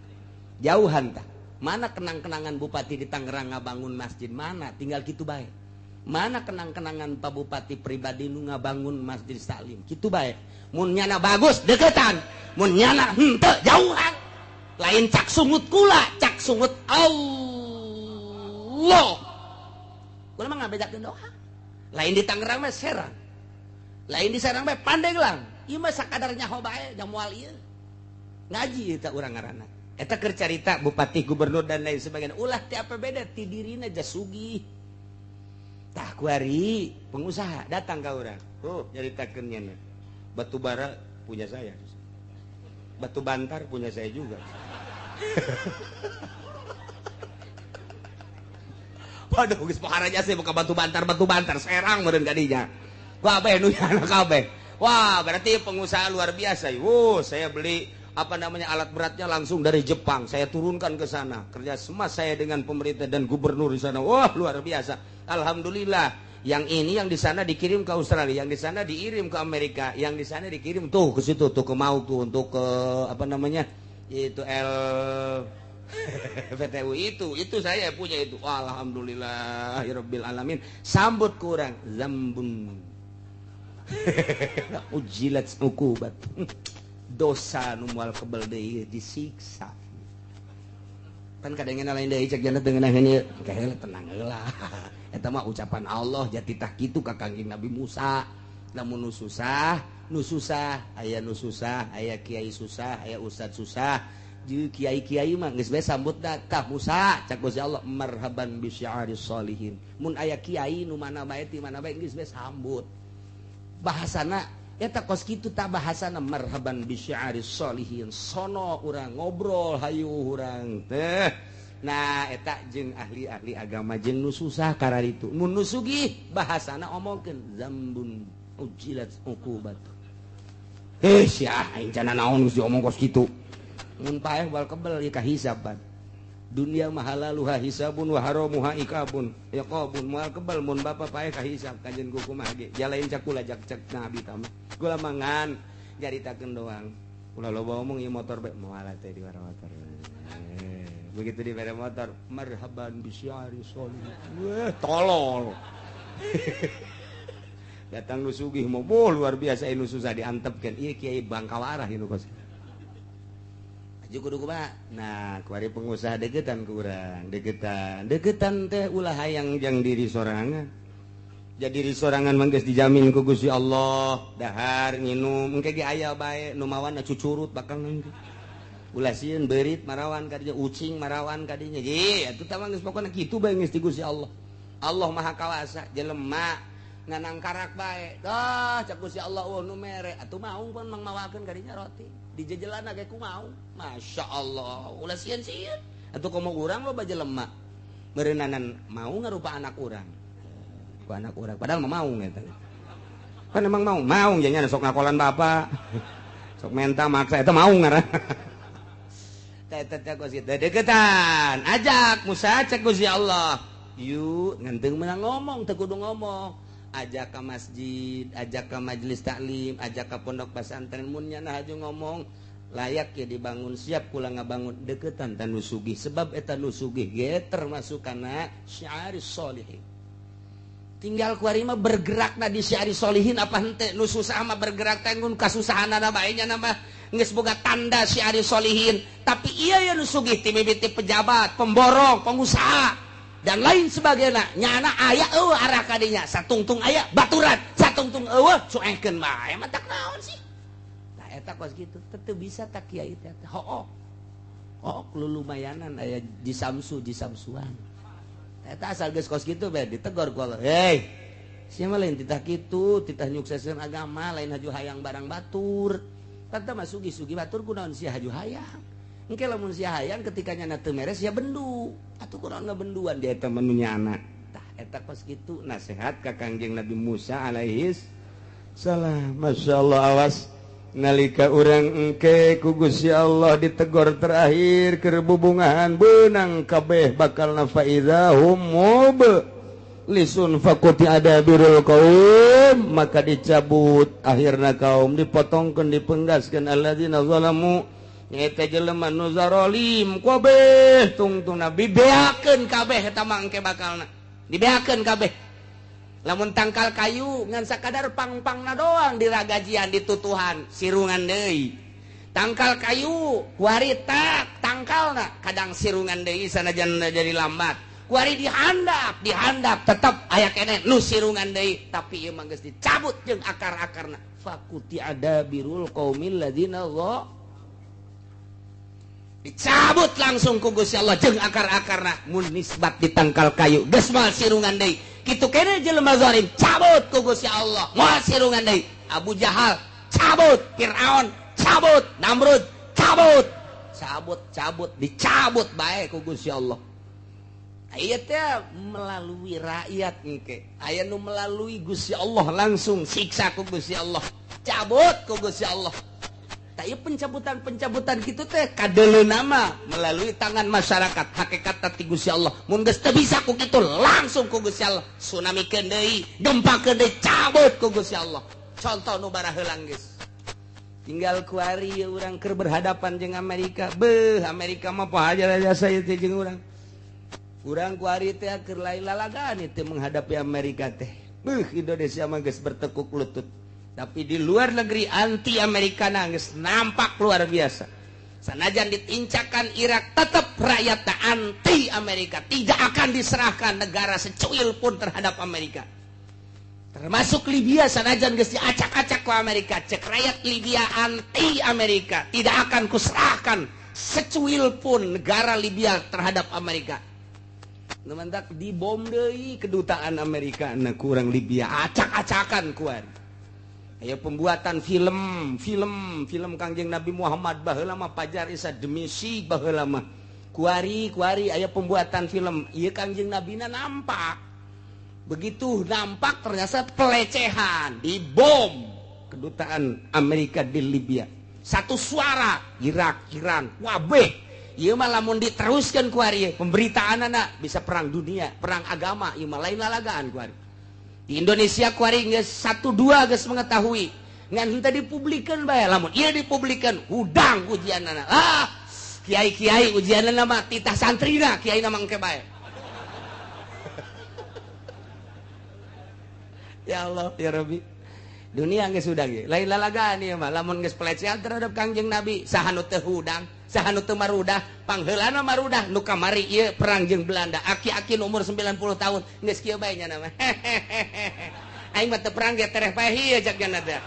Jauhan ta. Mana kenang-kenangan bupati di Tangerang ngabangun masjid mana? Tinggal kitu bae. Mana kenang-kenangan Pak Bupati pribadi nu ngabangun masjid Salim? Kitu bae. Mun nyana bagus deketan, mun nyana henteu jauhan. Lain cak sungut kula, cak sungut Allah. Kula mah ngabejakeun doa. Lain di Tangerang mah Serang. Lain di Serang mah Pandeglang. Ieu mah sakadar nyaho bae jang moal ieu. Ngaji eta urang ngaranna. Eta keur carita bupati, gubernur dan lain sebagainya. Ulah ti APBD ti dirina jasugih. Tah kuari pengusaha datang ka urang. Oh, nyaritakeun nya. Batu bara punya saya. Batu bantar punya saya juga. Waduh, geus pohara jasa buka batu bantar Serang meureun ka dinya. Kabeh nu nyana kabeh. Wah, berarti pengusaha luar biasa. Wuh, saya beli apa namanya alat beratnya langsung dari Jepang. Saya turunkan ke sana. Kerja sama saya dengan pemerintah dan gubernur di sana. Wah, luar biasa. Alhamdulillah. Yang ini yang di sana dikirim ke Australia, yang di sana dikirim ke Amerika, yang di sana dikirim tuh ke situ tuh ke Mau tuh untuk ke apa namanya? Itu L PTU itu saya punya itu. Alhamdulillah ya Rabbil alamin. Sambut kurang zambun. Ujilat uqubat. Dosa nu moal kebel deui disiksa. Kan kadangena lain deui cek jannah teu ngeunaheun ieu. Kaheula tenang heula. Eta mah ucapan Allah jati tah kitu ka Kangjeng Nabi Musa. Lamun nu susah, nu susah, aya nu susah, aya kiai susah, aya ustad susah. Jeung kiai-kiai mah geus bae sambut tah Musa cak Gusti Allah marhaban bi syi'aris sholihin. Mun aya kiai nu mana bae ti mana bae geus bae sambut. Bahasana eta kos kitu tak bahasana marhaban bi syi'aris sholihin. Sono urang ngobrol hayu urang teh. Nah eta jeung ahli-ahli agama jeung nu susah kararitu. Mun nu sugih bahasana omongkeun zambun ujilat uqubat. Eh sia aing cana naon geus diomong kos kitu. Mun paeh bal kebel ieu kahisaban. Dunia mah halaluha hisabun wa haramuha iqabun. Iqabun moal kebel mun bapa paeh kahisab kanjeun kumaha ge. Jalain cakula jak cek nabi tama. Kula mangan nyaritakeun doang. Ulah loba omong ieu motor bae moal teh di motor. Begitu di motor marhaban bisyari sholih. Weh tolol. Datang nu sugih mah luar biasa nu susah diantepkeun. Ieu kiai bangkawarah ieu nu kos. Kudu kumaha? Nah, kuari pengusaha deketan ku urang, deketan. Deketan teh ulah hayang jang diri sorangan. Jadi diri sorangan mah geus dijamin ku Gusti Allah, dahar nginum engke ge aya bae nu mawana cucurut bakal engke. Ulah sieun beurit marawan ka dinya, ucing marawan ka dinya. Ye, atuh tah mah geus pokona kitu bae geus di Gusti Allah. Allah Maha Kawasa, jelema nganangkarak bae. Dah cak Gusti Allah eueuh nu mere, atuh maung pun mangmawakeun ka dinya roti. Di jejelana ge ku mau. Masya Allah, ulah sieun-sieun. Atuh komo urang loba jelema. Meureunnanan mau ngarupa anak urang. Ku anak urang padahal mah maung eta. Kan emang mau, maung jadinya sok ngakolan bapak. Sok menta maksa eta maung ngaran. Teh teh kos kitu deketan. Ajak Musa cek Gusti Allah. Yuk ngenteng menang ngomong teu kudu ngomong. Ajak ke masjid, ajak ke majelis taklim, ajak ke pondok pesantren mun nya haju ngomong layak ya dibangun siap kula ngabangun deketan tan nu sugih sebab eta nu sugih ge termasuk kana syiaris sholihin. Tinggal kuari mah bergerakna di syiaris sholihin apa henteu nu susah mah bergerak teh ngun kasusahanana bae nya mah geus boga tanda syiaris sholihin, tapi ieu ya nu sugih ti mimiti pejabat, pemborong, pengusaha dan lain sebagainya. Nyana aya eueuh arah kadinya satungtung aya baturan satungtung eueuh cuekeun bae mah tak naon sih. Tah eta kos kitu teu bisa tak kiai teh hook hook lulumayanan aya jisamsu jisamsuan. Eta asal geus kos kitu bae ditegor ku Allah. Hei sia mah lain titah kitu titah nyukseskeun agama lain haju hayang barang batur. Tah mah sugih-sugih batur kunaon sia haju hayang. Engke lamun sia hayang ketika nyana teu meres sia bendu. Atuh kunaon ngabenduan dia eta mah nu nyana. Tah eta kos kitu nasihat ka Kangjeng Nabi Musa alaihis salam. Masyaallah awas nalika urang engke ku Gusti Allah ditegor terakhir keur bubungahan beunang kabeh bakal faidahum mub lisun faquti adabirul qaum maka dicabut akhirna kaum dipotongkeun dipenggaskeun alladzina zalamu eta jelema nu zarolim kabeh tungtungna dibeakeun kabeh eta mah engke bakalna dibeakeun kabeh. Lamun tangkal kayu ngan sakadar pang-pangna doang diragajian ditutuhan sirungan deui. Tangkal kayu kuari tak tangkalna kadang sirungan deui sanajan jadi lambat. Kuari dihandap, dihandap tetep aya keneh nu sirungan deui tapi ieu mah geus dicabut jeung akar-akarna. Faquti adabirul qaumil ladzina dha dicabut langsung ku Gusti Allah jeung akar-akarna mun nisbat di tangkal kayu geus moal sirungan deui. Kitu keneh jelema zalim cabut ku Gusti Allah moal sirungan deui. Abu Jahal cabut, Fir'aun cabut, Namrud cabut, cabut cabut dicabut bae ku Gusti Allah. Aya teh melalui rakyat engke aya nu melalui Gusti Allah langsung siksa ku Gusti Allah, cabut ku Gusti Allah. Tak ieu pencabutan-pencabutan kitu teh kadeleuna mah melalui tangan masyarakat hakikat ti Gusti Allah. Mun geus teu bisa ku kitu langsung ku Gusti Allah tsunamikeun deui, gempakeun deui, cabut ku Gusti Allah. Contoh nu baraheulang geus. Tinggal kuari urang keur berhadapan jeung Amerika. Beuh, Amerika mah poho aja jasa ieu teh jeung urang. Urang kuari teh keur lain lalagaan teh menghadapi Amerika teh. Beuh, Indonesia mah geus bertekuk lutut. Tapi di luar negeri anti Amerika geus nampak luar biasa. Sanajan ditincakan Irak tetap rakyat anti Amerika, tidak akan diserahkan negara secuil pun terhadap Amerika. Termasuk Libya sanajan geus diacak-acak ku Amerika, cek rakyat Libya anti Amerika, tidak akan kuserahkan secuil pun negara Libya terhadap Amerika. Nu mantak dibom deui kedutaan Amerika na kurang Libya acak-acakan kuan. Aya pembuatan film Kangjeng Nabi Muhammad baheula mah pajar isa demi si baheula mah. Kuari aya pembuatan film ieu Kangjeng Nabina nampak. Begitu nampak ternyata pelecehan, dibom kedutaan Amerika di Libya. Satu suara Irak, Iran, wabeh. Ieu mah lamun diteruskeun kuari pemberitaanana bisa perang dunia, perang agama, ieu mah lain lalagaan kuari. Di Indonesia kuari geus 1-2 geus mengetahui. Ngan henteu dipublikeun bae, lamun ieu dipublikeun hudang ujianana. Ah, kiai-kiai ujianana mah titah santrina, kiaina mah engke bae. Ya Allah, ya Rabbi. Dunia geus hudang ieu. Lain lalagaan ieu mah, lamun geus pelecehan terhadap Kangjeng Nabi, saha nu teu hudang, saha nu teu marudah, pangheulana marudah nu kamari ieu perang jeung Belanda. Aki-aki nu umur 90 tahun geus kieu bae nya mah. Aing mah teu perang ge tereh paeh ieu jak nya teh.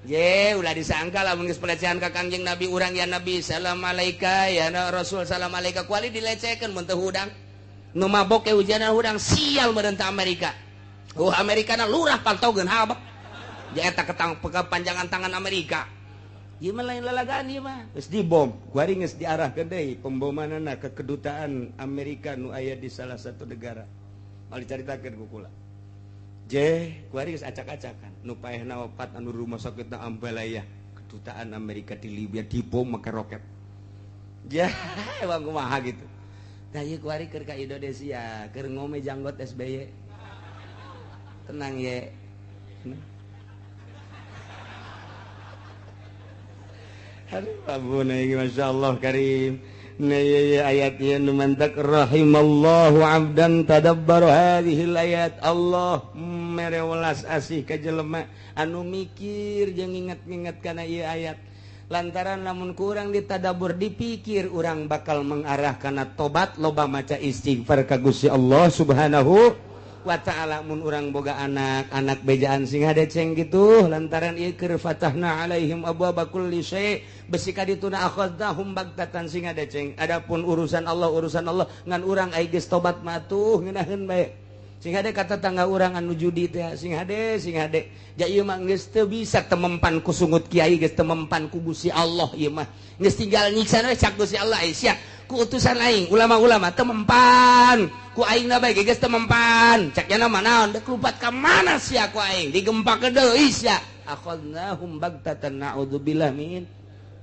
Ye, ulah disangka lamun geus pelecehan ka Kangjeng Nabi urang ya Nabi salam alaika ya Rasul salam alaika kuali dilecehkeun mun teu hudang. Nu mabok ge hujanan hudang sial meureun ta Amerika. Oh Amerika na lurah pantaugeun habek. Ja eta kepanjangan tangan Amerika. Ieu mah lain lalagaan ieu mah. Geus dibom, kuari geus diarahkeun deui pembomanana ke kedutaan Amerika nu aya di salah satu negara. Mal dicaritakeun ku kula. Je, kuari geus acak-acakan. Nu paehna opat anu rumah sakitna Ambalaya, kedutaan Amerika di Libya dibom make roket. Ja, emang kumaha gitu. Tah ieu kuari keur ka Indonesia, keur ngome janggot SBY. Tenang ye. Aduh, abuna iki masyaallah karim. Nah ye ayat ieu nu mantak rahimallahu abdan tadabbara hadhil ayat. Allah mere welas asih ka jelema anu mikir jeung nginget-nginget kana ieu ayat. Lantaran lamun kurang ditadabur dipikir urang bakal mengarah kana tobat loba maca istighfar ka Gusti Allah Subhanahu wa ta'ala. Mun urang boga anak bejaan sing hadeceng gitu lantaran ieu keur fatahna alaihim abwaaba kulli syai' besi ka dituna akhadnahum bagtatan sing hadeceng. Adapun urusan Allah ngan urang ai geus tobat mah tuh ngeunaheun bae. Sing hade ka tetangga urang anu judi teh sing hade ja ieu mah geus teu bisa temempan ku sungut kiai geus temempan ku Gusti Allah ieu mah geus tinggal nyiksa we cak Gusti Allah ai sia ku utusan aing ulama-ulama temempan ku aing na bae geus temempan cak nya mah naon deuk lupat ka mana sia ku aing digempak deui sia akhadnahum bagtatan naudzubillah min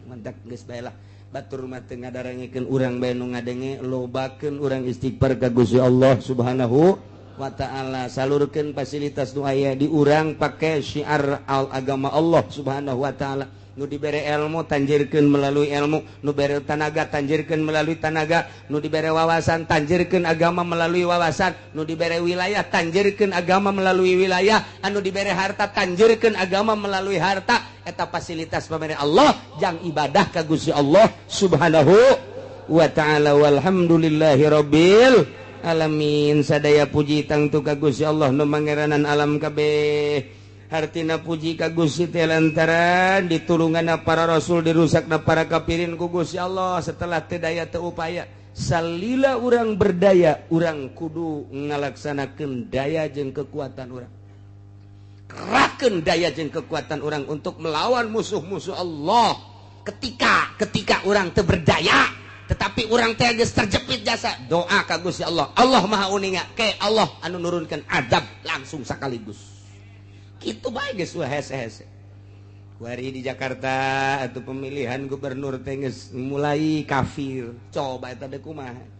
mantak geus bae lah. Batur mah teu ngadarangekeun urang bae nu ngadenge lobakeun urang istighfar ka Gusti Allah Subhanahu wa ta'ala, salurkeun fasilitas nu aya di urang pake syiar al agama Allah Subhanahu wa ta'ala. Nu dibere ilmu tanjirkeun melalui ilmu, nu bere tanaga tanjirkeun melalui tanaga, nu dibere wawasan tanjirkeun agama melalui wawasan, nu dibere wilayah tanjirkeun agama melalui wilayah, anu dibere harta tanjirkeun agama melalui harta. Eta fasilitas pamere Allah jang ibadah ka Gusti Allah Subhanahu wa ta'ala. Walhamdulillahi rabbil alamin. Sadaya puji tangtu ka Gusti Allah nu mangeranan alam kabeh. Hartina puji ka Gusti teh lantaran ditulunganna para rasul dirusakna para kafirin ku Gusti Allah. Setelah teu daya teu upaya, salila urang berdaya, urang kudu ngalaksanakeun daya jeung kekuatan urang. Kerahkeun daya jeung kekuatan urang untuk melawan musuh-musuh Allah. Ketika urang teu berdaya, tetapi urang teh geus terjepit jasa, doa ka Gusti Allah. Allah Maha Uninga, ke Allah anu nurunkeun azab langsung sekaligus. Kitu bae geus hese-hese. Kuari di Jakarta atau pemilihan gubernur teh geus mulai kafir. Coba eta deui kumaha.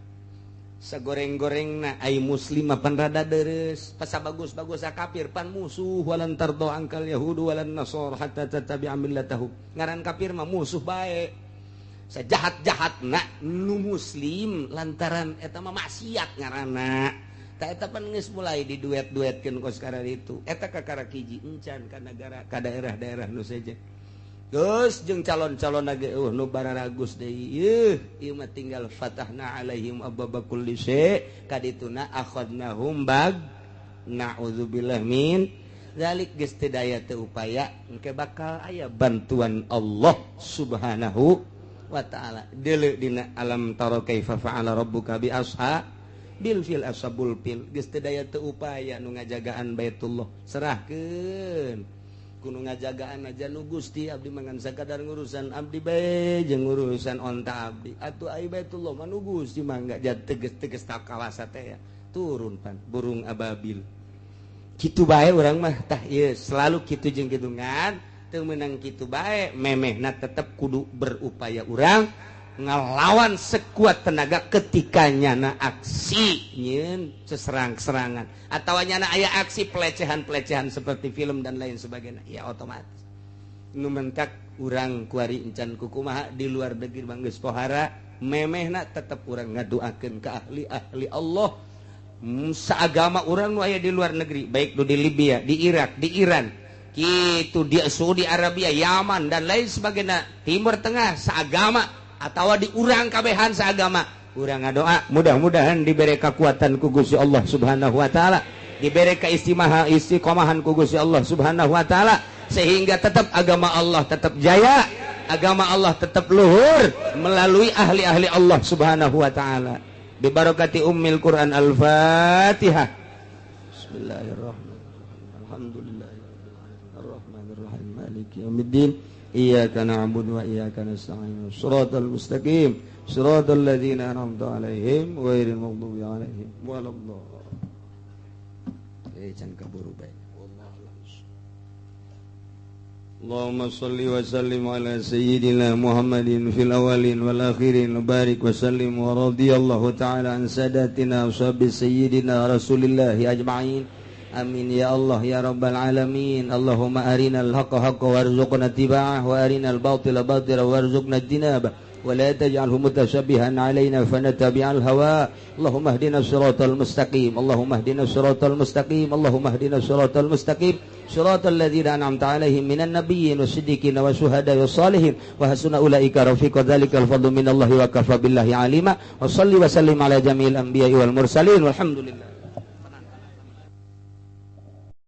Sagoreng-gorengna ai muslim mah pan rada deres, pasa bagus-bagus kafir pan musuh. Walan tardo angkal yahudu walan nasor hatta tattabi'a millatahum. Ngaran kafir mah musuh bae. Sejahat-jahatna nu muslim lantaran eta mah maksiat ngaranna. Ta eta pan geus mulai diduet-duetkeun kos kararitu. Eta kakara hiji encan ka nagara ka daerah-daerah nu sejen. Geus jeung calon-calon ge nu bararagus deui. Yeuh, ieu mah tinggal fatahna alaihim ababa kulli syai' kadituna akhadnahum bag na'udzubillah min zalik geus teu daya teu upaya engke bakal aya bantuan Allah Subhanahu wa ta'ala. Deuleu dina alam tara kaifa fa'ala rabbuka bi asha bil fil ashabul fil geus teu daya teu upaya nu ngajagaan Baitullah serahkeun kudu ngajagaan aja nu Gusti abdi mangan sakadar ngurusan abdi bae jeung ngurusan onta abdi atuh ai Baitullah mah nu Gusti mangga teges-teges kawasa teh ya turun pan burung ababil kitu bae urang mah tah ieu selalu kitu jeung kidungan teu meunang kitu bae memehna tetep kudu berupaya urang ngelawan sekuat tenaga ketika nyana aksi nyeun seserang-serangan atau nyana aya aksi pelecehan-pelecehan seperti film dan lain sebagainya ya otomatis nu mentak urang kuari encan kukumaha di luar negeri banggeus pohara memehna tetep urang ngadoakeun ka ahli-ahli Allah seagama urang nu aya di luar negeri baik nu di Libya, di Irak, di Iran kitu di Saudi Arabia, Yaman dan lain sebagainya Timur Tengah seagama atau di urang kabehan seagama urang ngadoa mudah-mudahan diberi kekuatan ku Gusti Allah Subhanahu wa taala, diberi istiqomahan ku Gusti Allah Subhanahu wa taala sehingga tetap agama Allah tetap jaya, agama Allah tetap luhur melalui ahli-ahli Allah Subhanahu wa taala. Bi barakati ummil Quran Al-Fatihah. Bismillahirrahmanirrahim. Alhamdulillahirabbil alamin. Maliki yaumiddin. Iyyaka na'budu wa iyyaka nasta'in. Shiratal mustaqim. Shiratal ladzina an'amta 'alaihim ghairil maghdubi 'alaihim waladdallin. Can kaburu bae. Allahumma salli wa sallim ala sayyidina Muhammadin fil awwalin wal akhirin wa barik wa sallim wa radiyallahu ta'ala an sadatina wa sahbi sayyidina Rasulillahi ajma'in. Amin ya Allah ya rabbal alamin. Allahumma arinal haqqa haqqa warzuqna ittiba'ah wa arinal batila batila warzuqna ijtinabah wa la taj'alhu mutasyabihan alaina fanatabi'al hawa. Allahumma ihdina siratal mustaqim. Allahumma ihdina siratal mustaqim. Allahumma ihdina siratal mustaqim. Siratal ladzina an'amta 'alaihim minan nabiyyin wasiddiqin wasyuhada'i wassalihin wa hasuna ulaika rafiqa. Dzalikal fadlu minallahi wa kafa billahi alima. Wa salli wa sallim ala jami'il anbiya'i wal mursalin walhamdulillah.